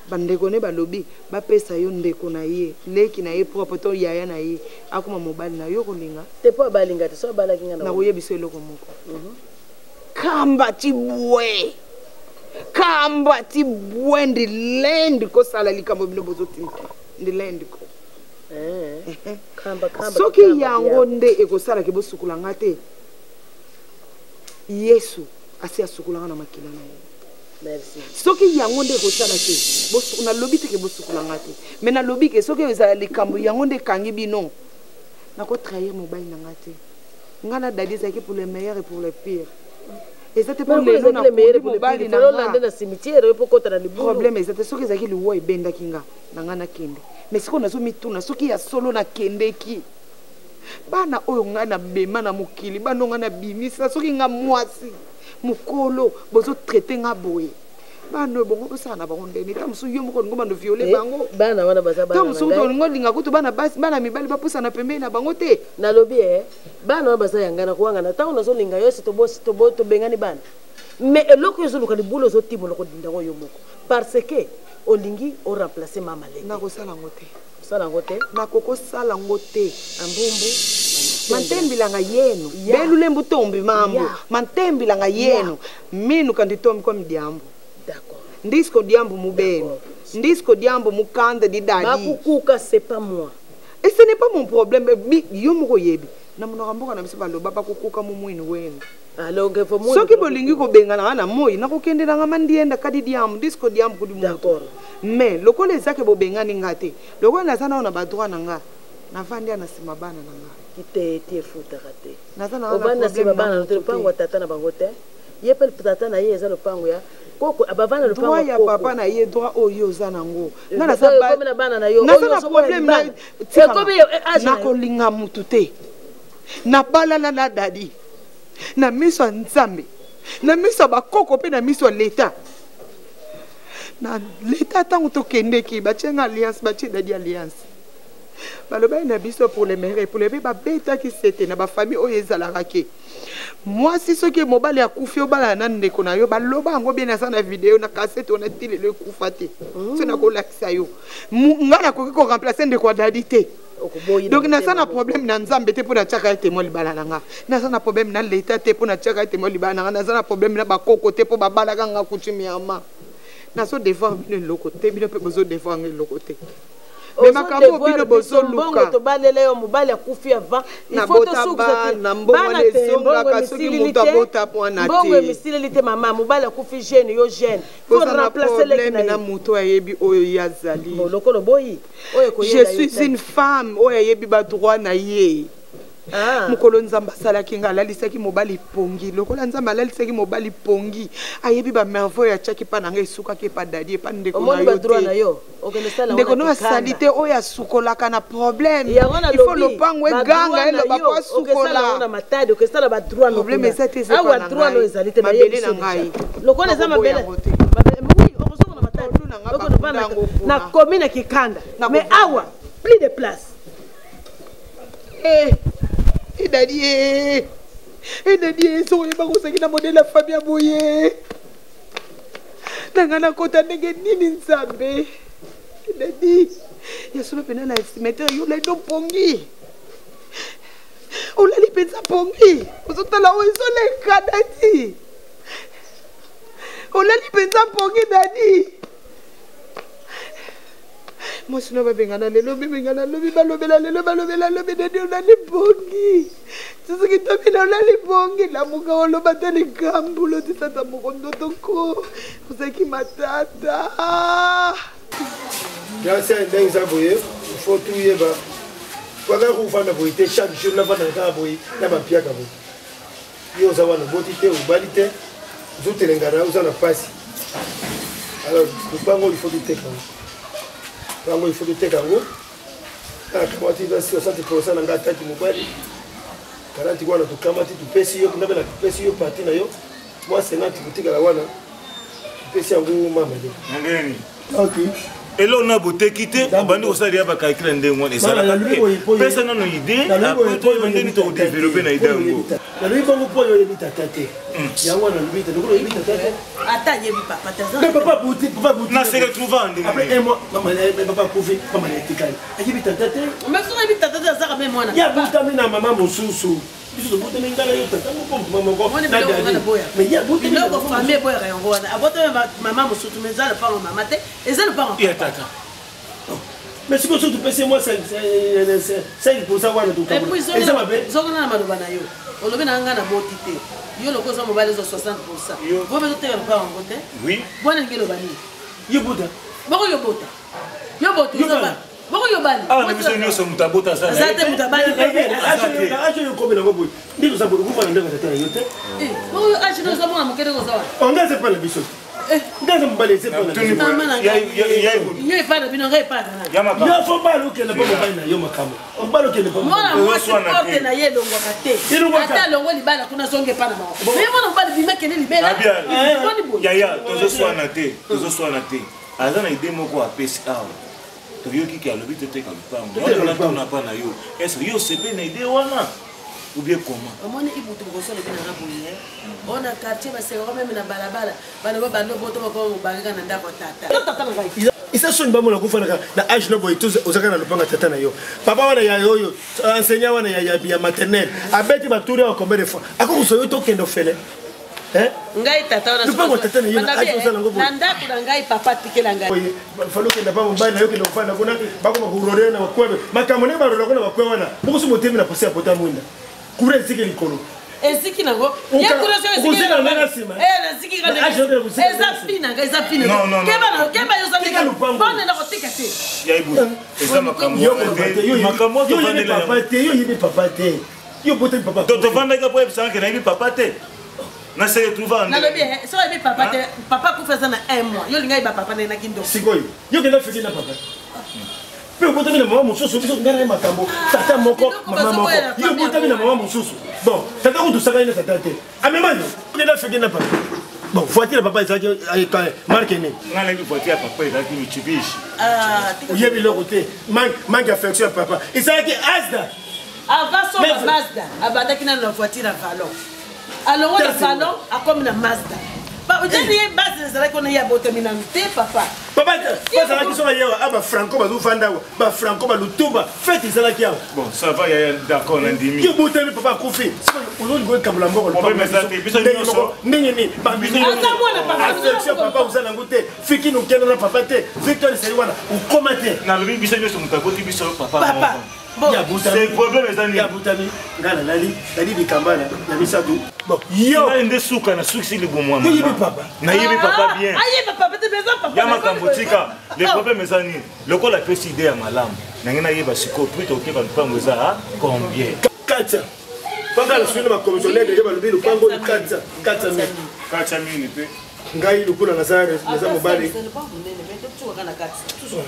bandeko ne balobi bapesa yo ndeko na ye, leki na ye propre to yaya na ye akoma mobali na yo, kolinga te po abalinga te so abalaki nga na nakoyebisa eloko moko. Kamba ti bwe, kamba ti bwe, ndi lendi kosala likambo bino bozotinda ndi lendi ko. Kamba, kamba, Soki kamba, yango ya. nde ekosalaka bosukula nga te, Yesu asi asukulanga na makila na ye. Merci. Soki yango nde ekosala te, nalobi te ke bosukula nga te, mais nalobi ke soki ezala likambo yango nde ekangi bino, nakotrahir mobali na nga te. Nga na dadi ezalaki pour le meilleur et pour le pire. Eza te mpo Mais lelo ezalaki le meilleur nakundi pour le mobali pire. na Fallait olande nga. na cimetière oyo mpo kota na libulu. Problème eza te. Soki ezalaki liwa ebendaki nga na nga nakende, mais sikoyo nazomituna soki ya solo nakendeki, bana oyo ngai nabema na mokili, bana oyo ngai nabimisa, soki nga mwasi mokolo bozotraite nga boye, bana oyo bongo bosala na bango ndeni? Ta mosusu yo moko olingo bando viole Eh, bango. Bana wana baza Ta bana na mosusu ngai. olingo olinga kutu bana basi, bana mibali bapusana pembeni na bango te. Nalobi e bana wana baza ya ngai, nakowanga na ntango nazolinga yo esi tobengani bana. Mais eloko oyo ozoluka libulu ozotimola kodinda yango yo moko parce que olingi oremplace mama leke. Nakosala yango te. Osala yango te. Nakokosala yango te. Ambumbu. Mantembilanga yenu. Ya. Belulembu tombi mambo. Ya. Mantembilanga yenu. Minu kandi tombi kwa midiambo. D'accord. Ndisiko diambo mubenu. Ndisiko diambo mukanda di dadi. Bakukuka, c'est pas moi. Et ce n'est pas mon problème. Bi, yo moko yebi. Na monoko mboka na biso baloba bakukuka mu mwinu wenu. Alors, nge fo mwinu Soki bolingi kobengana nga na moi, nakokende nanga mandienda kadi diambo, disco diambo kudi moto. D'accord. Mais lokola ezake bobengani nga te, lokola naza nao na badroit na nga, navandi ya na nsima bana na nga. Kite eti efutaka te. Naza na Ovandi na nsima problème bana na na te, moto lopango ya te. tata na bango te. Ye mpe tata na ye eza lopango ya koko, abavanda lopango Droit ya koko. papa na ye, droit oyo oza nango. Nga naza Ekomi na bana na yo. Naza Oyo na ozomona problème na libala. Tika Ekomi nga. yo, age na yo. Nakolinga mutu te. Nabalana na dadi na miso ya Nzambe, na miso ya bakoko mpe na miso ya leta. Na leta ntango tokendeki, batie nga alliance, batie dadi alliance, balobaki na biso pour le meilleur et pour le pire. Babetaki sete na bafamille oyo ezalaka ke mwasi soki mobali akufi, obalana na ndeko na yo. Baloba yango bien, aza na video na kasete wana ti lelo ekufa te. So nakolakisa yo. Nga nakoki koremplace ndeko ya dadi te. Okoboyi na Donc naza na motema. problème na Nzambe te mpo natiaka ye témoin libala na nga. Naza na problème na leta te mpo natiaka ye témoin libala na nga. Naza na problème na bakoko te mpo babalaka nga coutumièrement. Nazo devoir bino eloko te, bino mpe bozo devoir nga eloko te. Mais makambo oyo bino Mbongo bozoluka tobalela yo, mobali akufi avant, il faut Nabota tosukisa te. bana, mbongo Bana wana te, mbongo ezongaka soki emisilili moto te. abota mwana Mbongo te. emisileli te mama, mobali akufi jeune, yo jeune, faut Boza na remplacer leki problème na na ye. moto ayebi oyo ye azali. Bon, lokolo boyi oyo Je ekoyela yo suis te. une femme oyo ayebi badroit na ye. Ah. Mokolo Nzambe asalaki nga alalisaki mobali pongi lokola Nzambe alalisaki mobali pongi ayebi ba merveille atiaki pa na nga esukaki epa dadi epa ndeko na yo te ndeko no asali te oyo asukolaka na problème il faut lopango eganga eloba po asukola problème eza te eza epa na ngai mabele na ngai lokola eza mabele nakomi na kikanda mais awa plus de place Eh, edadi eh. Edadi eh, soki oyeba kozalaki na modele ya famille ya boye. Na ngai nakota ndenge nini Nzambe. Edadi, ya solo mpenza na cimetière yo olali no pongi. Olali mpenza pongi. Ozotala oyo ezoleka dadi. Olali mpenza pongi dadi. mwasi no babengana lelo bibengana lobi balobela lelo balobela lobi nani olali bongi soki tobina olali bongi lamuka oloba te likambo lotisata moko ndoto ko ozalaki matata grâce ndenge eza boye faut tuyeba kaka kofanda boye te chaque jour nafanda kaka boye na bampiaka boye yo oza wana oboti te obali te ozotelengana oza na mpasi alors lopango il faut toteka yango lopango il faut toteka yango nakamati 60 pourcent na ngai ataki mobali 40 wana tokamati topesi yo nga mpe napesi yo parti na yo mwa 50 kotikala wana topesi yango mama ndenge eloko na boteki te obandi kosala ya bakalkile ya ndenge wana ezalaka te pesa nano idée apres toyeba ndenge tokodeveloppe na idée yango nalobi bongo mpo oyo oyebi tata te hmm. yango wana nalobi te lokola oyebi tata te ata ayebi papa te papa buti papa buti na se retrouva ndenge après un mois mama eh, papa akufi mama na etikali ayebi tata te mais soki ayebi tata te azaka me mwana ye abutami na mama mosusu biso tobotami ngai na yo tata moko mama moko na dadi mais ye abotami biloko famille eboyaka yango wana abotami mama mosusu mais eza lopango mama te eza lopango ya tata mais sikoyo soki topesi mwa 5 pourcent wana eza mabe zongana na maloba na yo olobi na ngai naboti te yo lokola oza mobali ozwa 60 pourcent bobe ezoteka lopango yango te bwana ndenge eloba nini yo bota boko yo bota yo bota boko yo bali awa na biso nyonso moto abota aza te moto abali age oyo okomi nango boye nde toza boye okufa na ndenge tata na yo te eh, boko yo age oza mwana moke ndenge oza wana onga eza epai na biso nde aza mobali eza epai na biso yo epai na bino ngai epai na yo fo bala okende mpo mobali na yo makambo obala okende mpo mwana mwasi porte na ye elongwaka te ata alongo libala kuna azonga epai na bango me mwana mobali bima kende libela yaya tozoswana te tozoswana te aza na idée moko apesi awa toyoki ke alobi toteka lopango natuna mpa na yo est-ce yo osepeli na idée wana ou bien comment omoni ibutu bokoso olobi nanga boye o na quartier basekaka meme na balabala baloba bando boto bakoma mobangaka na ndako ya tata eza soni bamona kofanaka na age na boye ozaka na lopanga tata na yo papa wana ya oyo enseignant wana ya maternelle abeti baturi awa combien de fois akokosa yo tokende ofele Eh? ngai tata wana lupango tata na yo na age oza nango na ndako na ngai papa atikela ngai falo okenda pa mobali na yo okenda kofanda kuna bakoma korode na bakwebe makambo ndenge baroda kuna bakwe wana bokoso motemi na posi ya pota mwinda kura eziki likolo eziki nango kozika na ndenge nsima eza fi na ngai eza fi keba yo ozalibone na kotika te eza makambo papa te yo oyebi papa te yo obotami papa to tovandaki po oyebisanga ke nayebi papa te na se retrouva nalobi eh, soki oyebi papa te papa akufi aza na un mois yo olinga yeba papa ndenge naki ndoki sikoyo yo kenda feti na papa mpe obotami na mama mosusu biso ngai naye makambo tata moko mama moko yo obotami na mama mosusu bon tata kutu osakani na tata te amema yo kenda feti na papa bon voiture ya papa ezalaki eh, eh, marke nini ngai nayebi voiture ya papa ezalaki mitsubishi ah, oyebi eloko te manque affection ya papa ezalaki asda Avant somba Mazda, abandaki nanu na voiture ya Valon. Alongo na Valon, akomi na Mazda. Ojani ye base ezalaki wana ye abotami nanu te papa. Papa bazalaki soka ye awa ba franco bazofanda awa ba franco ba lutumba fete ezalaki awa. Bon ça va yaya d'accord na ndimi. Yo botami papa akufi. Ozolinga okambola mboko ndenge nini affection papa oza nango te fikini okenda na papa te victoire esali wana okoma te. Nalobi biso nyonso moto aboti biso papa. Papa. problème eza nini abutami ngai nalali nali bikambana ya misato bon yo ngai nde suka nasukisi libumu oyebi papa nayebi papa bien ya makambo tika le problème eza nini lokola apesi idée ya malamu nange nayeba sikoyo prix tokoteka lupango eza combien. 400 panga na suni bacommissionnaire deja balobi lopango oyo 400 400 mille. 400 mille mpe ngai lokola naza naza mobali.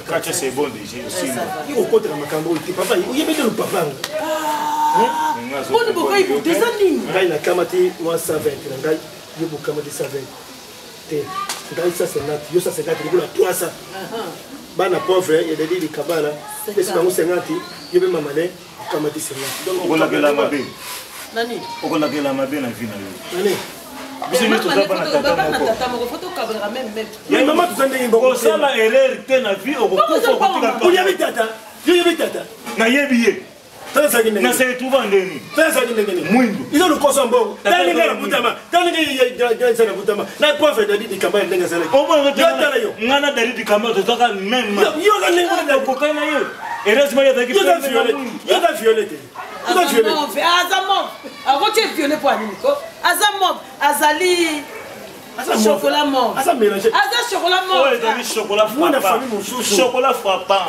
400 c'est bon déjà aussi. Yo okotaka makambo oyo te papa, oyebi te lopapango. Boni bokai butu eza nini? Ngai nakamati mwa 120 na ngai, yo bokamati 120 te, ngai 150, yo 150, lokola 300. Bana pauvre ya Dadi Likabala, pesi bango 50, yo mpe mamale okamati 50. Donc, okolakela mabe. Nani? Okolakela mabe na vie na yo. Nani? Biso nyonso toza bana tata bana moko. Tata moko, faut tokabolaka même même. Mais mama, toza ndenge moko. Kosala erreur te na vie, okokufa okotika. Oyebi tata, yo oyebi tata. Nayebi ye. Tata azalaki ndenge na se retrouva ndeni. Tata azalaki ndenge nini? Mwindu. Eza lokoso ya mbongo. Tala ndenge na butama, tala ndenge eza na butama na pauvre Dadi Dikamba, ndenge azalaki. Yo tala yo. Nga na Dadi Dikamba tozaka même. Yo oza ndenge wana. Okokani na ye, heureusement ye azalaki Yo oza pembe na violet. mwindu. Yo oza violet te, oza Aza violet. mauve, aza mauve, akotie violet po anini ko? Aza mauve, azali Aza mauve. chocolat mauve. Aza mélange. Aza chocolat Oyo mauve. ezali chocolat Mwana frappant. famille mosusu. Chocolat frappant.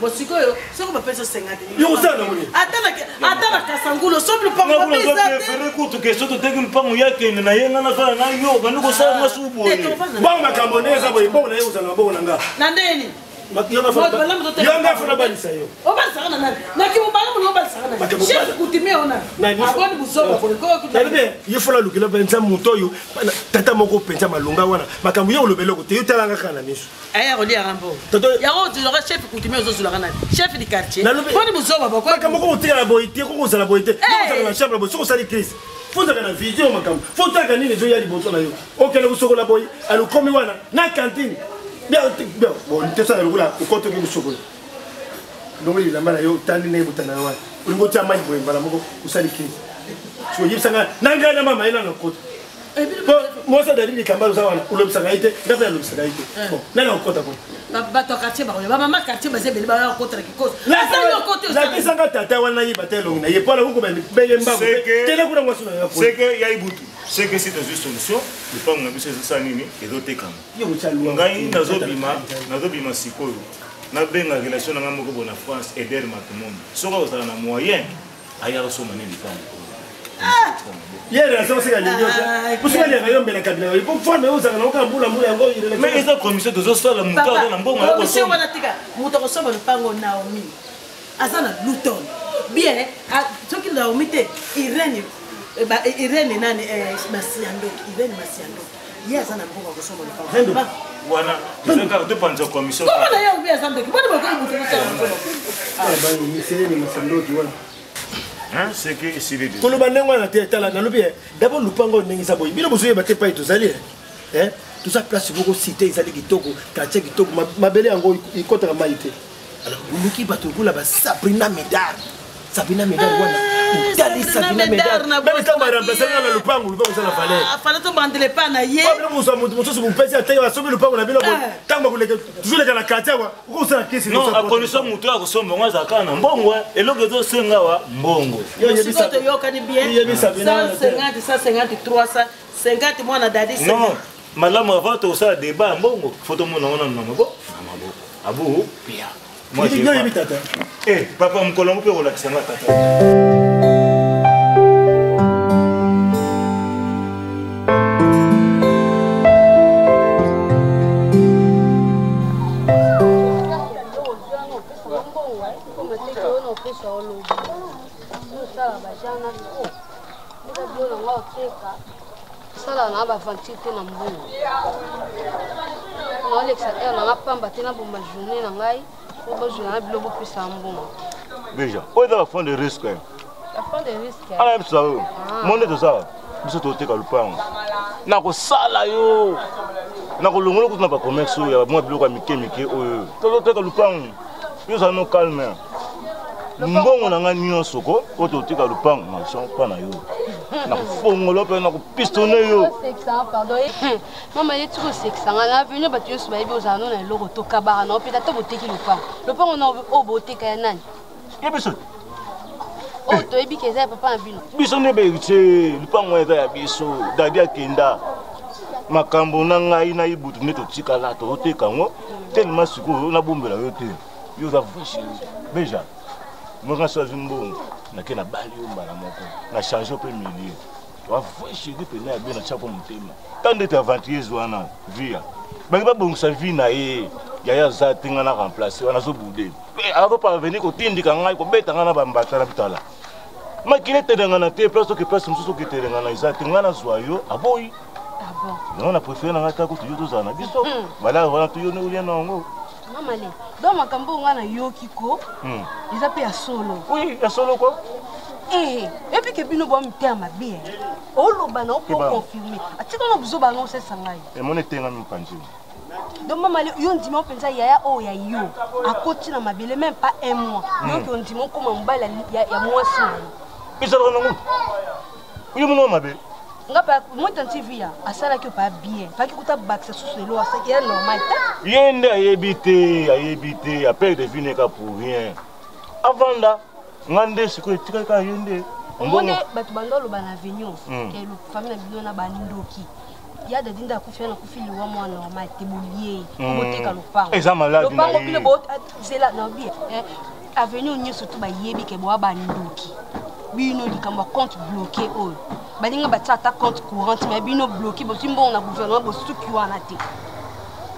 Bon, sikoyo soki bapesi yo 50 Yo kosala nango nini? Ata na kasangulu osombi lupango, Nga kuna mabe eza te. préféré kutu ke soki toteki lupango, yakende na ye, nga nazala na yo, bandi kosala mwasi boye. Bongo makambo ndenge eza boye, mbongo na ye kozala na maboko na nga. Na ndeni? Yo nga fona balisa yo. Obalisaka na nani? Nakimobala molo, obalisaka na Makambo chef coutumier ona. Nani? Aboni buzoba boye. Nalobi ye fola alukela mpenza moto oyo tata moko mpenza malonga wana. Makambo ye oloba eloko te, yo talanga kaka na miso. Aya koliaka mbongo yango, ozulaka chef coutumier, ozozulaka nani? Chef du quartier. Boni buzoba boko. Makambo koko otikala boye te, koko ozala boye te. Ozala na chambre boye, soki osali crise, fo ozalaka na vision. Makambo fo otalaka nini ezoya liboso na yo. Okende kosokola boye, alokomi wana na cantine. Bon, tosala lokola okotoki kosokola ndongo elamba na yo, otandi ndenge botanda na wana, olingi otia mai boye, mbala moko osali crise. So oyebisanga na ngai na mama ye nano okota po mwasi adali likamba oza wana, olobisaka ye te, nga mpe nalobisaka ye te. Bon, nani akokota kuna? Bato ya quartier bakoya, bamama quartier baza ebele, baya kokota na kikoso. Asali okote. Lakisanga tata wana, yeba te elongi na ye mpo na kokoma benge mbango. Tele kuna mwasi na yo. Seke ya ibutu, seke si tozwi solution, lupango na biso ezosala nini? Ezotekama. Ngai nazobima, nazobima sikoyo, nabenga relation na ngai moko bo na France, Eder Matumondo. Soki akozala na moyen, aya kosomba nini lipango. Ye relation oseka alingi yo te, posoki alingaka yo mbela kabila yo po forme oyo ozalaka nango kaka mbula mbula yango. Mais eza commission tozosala, moto aza na mbongo aya commission kosomba. Wana tika, moto akosomba lupango Naomi aza na Luton bien. Soki Naomi te, Irene, Irene nani, Masiandoki, Irene Masiandoki, ye aza na mbongo akosomba lupango. Wana eza kaka topanza commission. Kombo na ye obi aza ndoki. Boni bokoki moto kosala mosolo? Miseleni Masandoki wana. Hein, seke esili déjà. Koloba ndenge wana te. Tala, nalobi d'abord lupango oyo ndenge eza boye, bino bozoyeba te epai tozali, eh? Toza place moko, cité ezali kitoko, quartier kitoko, mabele yango ekɔtaka mai te. Alors oluki bato lokola basabrina Medar, Sabrina Medar wana otali. Sabrina Sabrina Medar Medar na meme ntango botaki baremplace nga na ye. lupango, lupango eza na valeur. Fallait tobandela epa na ye. Bino kozwa moto mosusu, mopesi ateki, basombi lupango na bino boye. Ntango bakoleka, toujours leka na quartier awa, okosala kesi. Non, akondition moto oyo akosomba yango azala kaka na mbongo. Eloko ezosenga wa mbongo. Sikoyo toyokani bien. Yebisa bino wana te. 150, 150, 300, 50, mwana Dadi. Non, malamu avant tokosala débat ya mbongo, fo tomona ngo nanu na maboko, na maboko abu pia. Moi, j'ai Yo pas. oyebi tata. Eh, papa, mokolo yango mpe kolakisa nga tata. Opesa olobi osala bajana eza bilo na nga, oteka osala na baventure te na mbongo, naolekisa heure nanga pamba te, naboma journée na ngai po bozwela na bilo bopesa mbongo. Déjà oyo eza bafond de risque. Bafond de risque. Ana yebisa oyo mo nde toza biso toteka lupango, nakosala yo, nakolongola kutu na bacommerce oyo ya mwa biloko ya mike mike oyo. Tozoteka lupango, yo ozala no calme. Mbongo na ngai nyonso ko oyo toteka lupango na mpa na yo, nakofongola mpe nakopistonne yo. Osekisanga, pardon mama, ye tika osekisanga na avenue. Bato nyonso bayebi ozala no na eloko, tokabaka na opeta. Ata boteki lopango, lopango na oyo boteka ya nani? Ye biso. Oyo toyebi ke eza ya papa na bino. Biso nde bahéritier, lupango eza ya biso. Dadi akenda, makambo na ngai na ibutu nde totikala, tozoteka yango telema. Sikoyo nabombela yo te, yo oza vrai chéri. Beja moka so azwi mbongo. Nake na bali yo mbala moko. Na changer pe milieu. Wa vrai chéri mpenza ya bien natya ko motema. Ta ndete aventurier wana via. Bangi babongisa vie na ye. Yaya aza te nga na remplacer wana azobude. Azo parvenir kotindika ngai kobeta ngai na bambata na bitala. Makila etelengana te place oke place mosusu oke etelengana eza te ngai nazwa yo aboyi. Yango na préféré na ngai ta kutu yo tozala na biso. Balaa wana to yo nde olia na yango. Mama le, donc makambo oyo ngai nayoki ko eza mpe ya solo. Oui, ya solo ko. Eh, epi ke bino boa mitema mabe eh. Oloba na opo confirmer. Atika na buzoba na osesa ngai. Emoni etengami mopanzi. Donc mama le, yo ndima mpenza yaya oyo ya yo akoti na mabele même pas un mois. Yo ke ondima okoma mobali ya mwasi na yo. Ezalaka nango. Yo mona mabe. Nga pa moi tanti via asalaki pa bien. Faki kuta bakisa susu lelo asaki ya normal ta. Ye nde ayebi te, ayebi te, apere de vie neka pour rien. Avanda nga nde sikoyo etikali kaka ye nde. Omoni bato banda oloba na avenue ke famille na bino na bandoki. Ya dadi nde akufi wana akufi liwa mwa normal te bolie ye boteka lopango. Eza maladi na Lopango ye. bino bo zela na bien. Avenue nyonso to bayebi ke boa bandoki. Bino likambo ya compte bloqué oyo. Balinga batia ata compte courant mais bino bloqué bozwi mbongo na gouvernement bosuki wana te.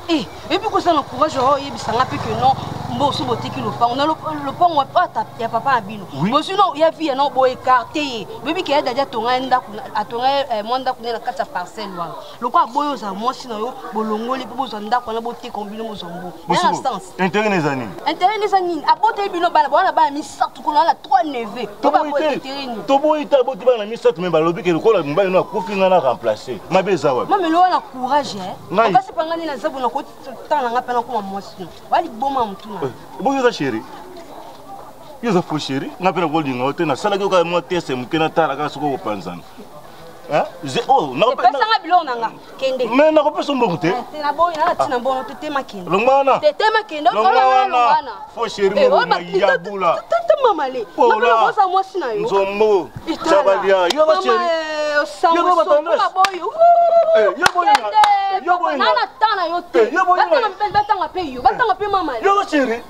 Eh, et puis kozala na courage oyo oyebisa nga mpe ke non mboso boteki lopango na lopango ata ya papa na bino. Bozwi no ya vie no bo écarté ye. Boyebi ke ya dadi atonga ye ndako atonga ye mwa ndako ne na kati ya parcelle wana. Lokola aboyi ozala mwasi na yo bolongoli mpo bozwa ndako wana boteka bino bozwa mbongo. Ya na sens. Intérêt na eza nini? Intérêt na eza nini? Aboteli bino bana, bana bana misato kuna na 3 neveux. Intérêt nini? Toboyi te aboti bana misato me balobi ke lokola mobali no akufi nga na remplacer. Mabe eza wapi? Mama elo wana courage eh. Ngai. Okasi panga nini na zabu na kotala nga pena koma mwasi no. Wali boma mutu na. Bongo eza chéri. Yo oza faux chéri, nga mpe nakolinga yo te nasalaki yo kaka mwa test moke natala kaka soki okopanzana. Epesanga biloko na nga kende. Mais nakopesa mbongo te. Te na boyi na tina mbongo te tema kende. Longwa wana. Te tema kende. Longwa wana. Faux chéri moko na yabula. Tata mama le. Pola. Oza mwasi na yo. Nzombo. Chabalia. Yo ba chéri. Yo ba tendresse. Yo boyi nga. Yo boyi nga. Nana tana yo te. Batanga mpe batanga pe yo. Batanga pe mama le. Yo ba chéri.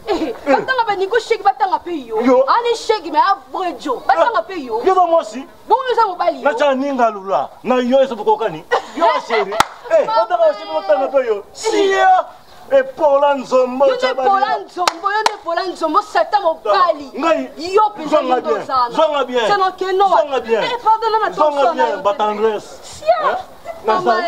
Batanga ba Nico sheki batanga pe yo. Ani sheki mais a vrai jo. Batanga pe yo. Yo ba mwasi. Bongo yo oza mobali yo. Natya ninga lula na yo eza tokokani. Yo chéri. Eh, otanga chéri otanga pe yo. Sia. Epola nzombo Yo nde pola nzombo, yo nde pola nzombo, satan mobali. Ngai. Yo penza Zwanga yo bien. ozana. Zwanga bien. Tsana keno. Zwanga bien. Eh, pardon na Zwanga tonso na bien yo. batendresse. Sia. Mama,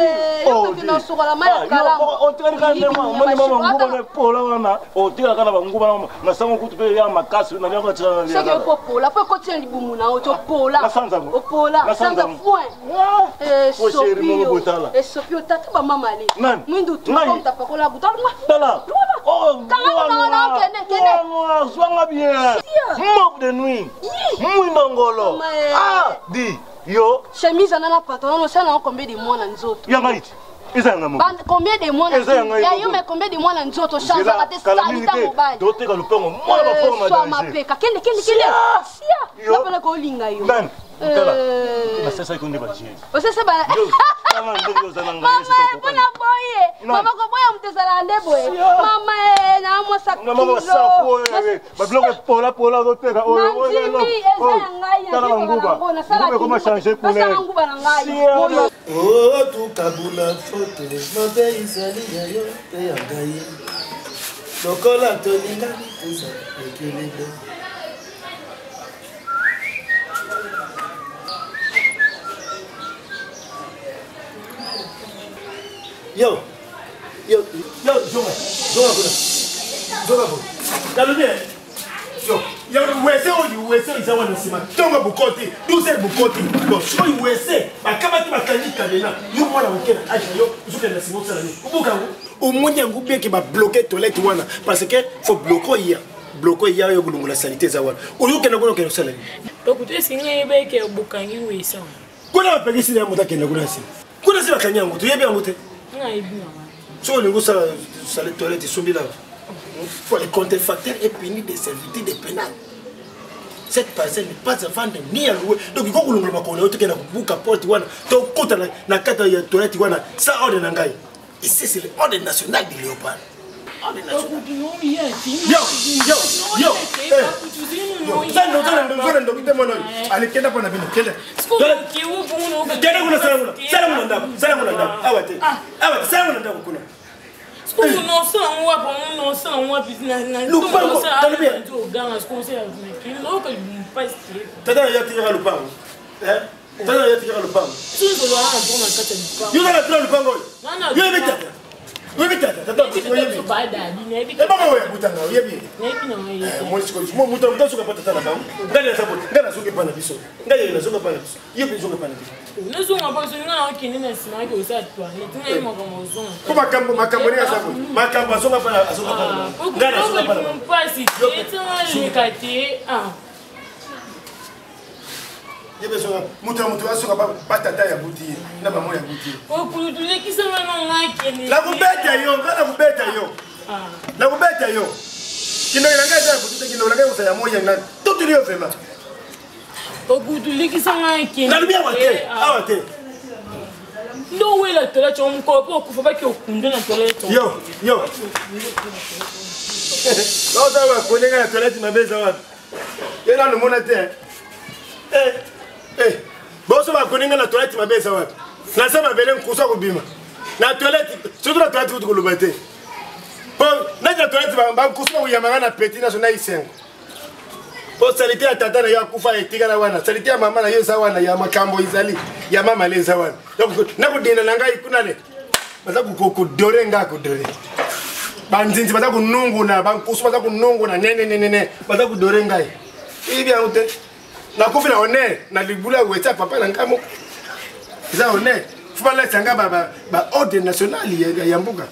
yo toki na sokola mai ya kalamu. otikali kaka nde moni mama nguba na epola wana otikala kaka na banguba na masango kutu mpe ya makasi na liako atikala na Soki liaka yo pola, po ekoti na libumu na yo, topola. Na sanza ngo. Opola, Na sanza sanza ngo. foin. Eh, Oh, chéri, moko sopi yo. botala. Eh, sopi yo, tata ba mama le. Nani? Mwindu tu Ngai. comme tapakola buta. Tala. Oh, Kanga na na kende kende. noir, zwanga bien. Sia. Mob de nuit. Mwindo ngolo. Mama, eh. Ah, di yo. Chemise ana na pantalon, osala na combien de mois na nzoto? Ya ngai ti. Eza ya ngai moko. Combien de mois na Eza ya ngai Ya moko. yo mais combien de mois na nzoto? Changeaka te Kala mingi salita te. mobali. Toteka lopango mwana ba forme Swa danger. mapeka. Kende kende kende. Sia. Yo. Nga pena kolinga yo. Nani? Tala. Euh. Nasesaki nde ba jeu. Osese ba Yo, tala ndenge oza na ngai Mama esi tokokani. mpona boye. Nani? Mama koboya moto ezala nde boye. Mama eh, na mwasa Na mama basafu oyo eh, babiloko epola pola ozoteka oyo oyo Nandimi eloko. eza Oyo, ya ngai tala banguba nguba ekoma change couleur nasala nguba na ngai. Sia. Boye. Oh, tukabula foto mabe ezali ya yo mpe ya ngai lokola tolingani tozala ekilibre. Yo, yo, yo, zonga, zonga kuna, zonga kuna. Nalobi eh, yo, yo wese oyo wese eza wana nsima ntongo bokoti 12 heures bokoti bon sikoyo wese bakamati bakangi kadena yo mwana moke na age na yo ozokende na nsima osala nini obuka yango omoni yango bien ke babloke toilette wana parce que faut bloke oya bloke oya oyo kolongola salite eza wana oyokende kuna okende osala nini Donc to esinga yebeke bokangi wesa. Kuna bapekisi na moto akende kuna nsima kuna si bakangi yango toyebi yango te. Nga yebi na nga. Soki olingi osala sale toilette esombi lava. Le contrefacteur est puni de servitude pénale. Cette parcelle n'est pas à vendre ni à louer. Donc il faut kolongola makolo na yo tokenda kobuka porte wana tokota na kati ya toilette wana sans ordre na ngai. Ici c'est l'ordre national du léopard. Ordre national. Yo, yo, yo. Zana ndoki te mwana oyo. Ale kenda mpo na bino, kenda. Kenda kuna sala kuna. Sala kuna ndako, sala kuna ndako. Awa te. Awa te, sala kuna ndako kuna. Lupango, talobi. Tata na yo atikaka lupango. Eh? Tata na yo atikaka lupango. Yo oza na droit lupango oyo. Yo oyebi tata. Oyebi tata, tata oyebi. Ebongo oyo abutanga oyebi. Moto moto azoka pa tata na bango. Ngai naza boye, ngai nazoka epa na biso. Ngai nazoka epa na biso. Yo mpe zoka epa na biso. Nazonga mpo soki ngai nakokende na nsima yake osala toilette ngai makambo ozonga. Mpo makambo makambo ndenge aza boye. Makambo azonga pa na azoka pa na bango. Ngai nazoka pa na bango. Mpasi te, tina leka te. Ah. Ye mpe soka moto ya moto asoka batata ya buti ye na mama ya buti ye. Okulutulekisa nga na nga kende. Nakobeta yo, ngai nakobeta yo. Nakobeta yo. Kindoki na ngai eza ya butu te, kindoki na ngai kozala ya moi ya ngai. Totuli yo vraiment. Okutulekisa nga kende. Nalobi awa te, awa te. Nde owela toilette yango mokolo mpo okufa baki okunde na toilette. Yo, yo. Oza bakone ngai na toilette mabe eza wapi? Ye nanu mona te. Eh, eh. Boso bakoni ngai na toilette mabe eza wapi? Na se mabele nkusu akobima. Na toilette, surtout na toilette kutu koloba te. Po neti na toilette bankusu bakoyamba ngai na petit naso na isengo. Po salite ya tata na yo akufa etikala wana, salite ya mama na yo eza wana, ya makambo ezali, ya mama le eza wana. Donc nakodenda na ngai kuna le. Baza kodore ngai kodore. Banzinzi baza konunguna, bankusu baza konunguna, nenenenene, baza kodore ngai. Iyebi yango te. Nakufi na honneur, na libula ya wetsa papa na ngai moko. Eza honneur. Faut balatisa ngai ba ordre national ya mboka.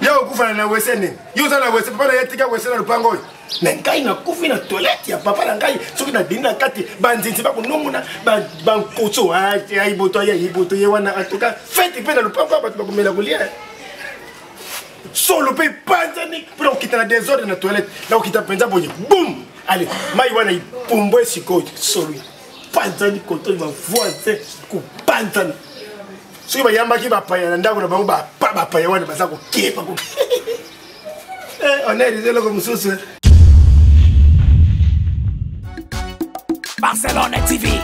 Yo okufa na wese nini? Yo oza na wese, papa na ye tika wese na lopango oyo. Me ngai nakufi na toilette ya papa na ngai, soki nadindi na kati, banzinzi bakonongona, bankotso, iboto aya iboto ye wana, en tout cas, fete mpe na lopango oyo bato bakomela kolia. Solo mpe epanzani mpo na kokita na desordre na toilette, na kokita mpenza boye, boum! Allez, mai wana ipumbwe sikoyo, solo epanzani koto ba voisin kopanzana. Soki bayambaki bapaya na ndako na bango, bapa bapaya wana baza kokepa ko honneur eza eloko mosusu. Barcelone TV.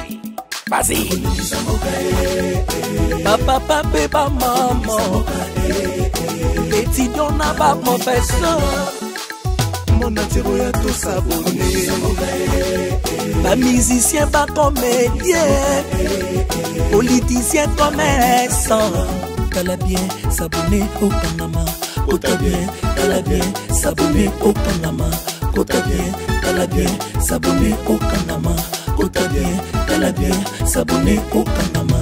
Vas-y. Bapapa mpe bamama, étudiant na baprofesseur, monde entier oya tosabone, bamusicien, bacomédien, politicien, commerçant. Tala bien, s'abonner okangama. Kota bien, tala bien, s'abonner okangama. Kota bien, tala bien, s'abonner okangama. Kota bien, tala bien, s'abonner okangama.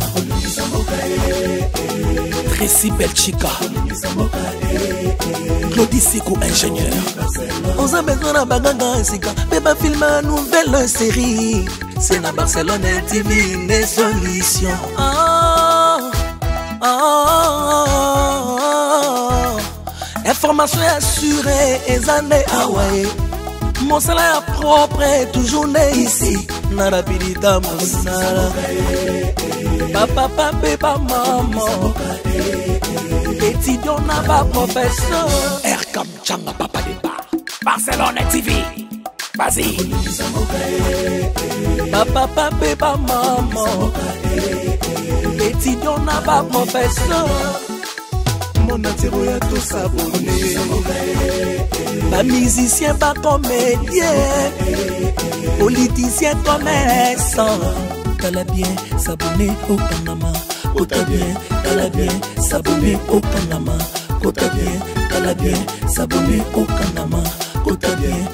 Tracy Belchika, Claudie Siko ingénieur. Oza besoin na baganga ya sika mpe bafilme ya nouvelle série, c'est na Barcelone TV nde solution. Ah, ah, ah, information ya assuré eza nde awa ye, mosala ya propre toujours nde ici na rapidita mosala. Bapapa mpe bamama, étudiant na baprofesseur. Erkam Changa Papa Depa. Barcelone TV. Vas-y. Bapapa mpe bamama, étudiant na baprofesseur, monde entier oya tosabone, bamusicien, bacomédien, politicien, commerçant. Tala bien, s'abonner okangama. Kota bien, tala bien, s'abonner okangama. Kota bien, tala bien, s'abonner okangama. Kota bien.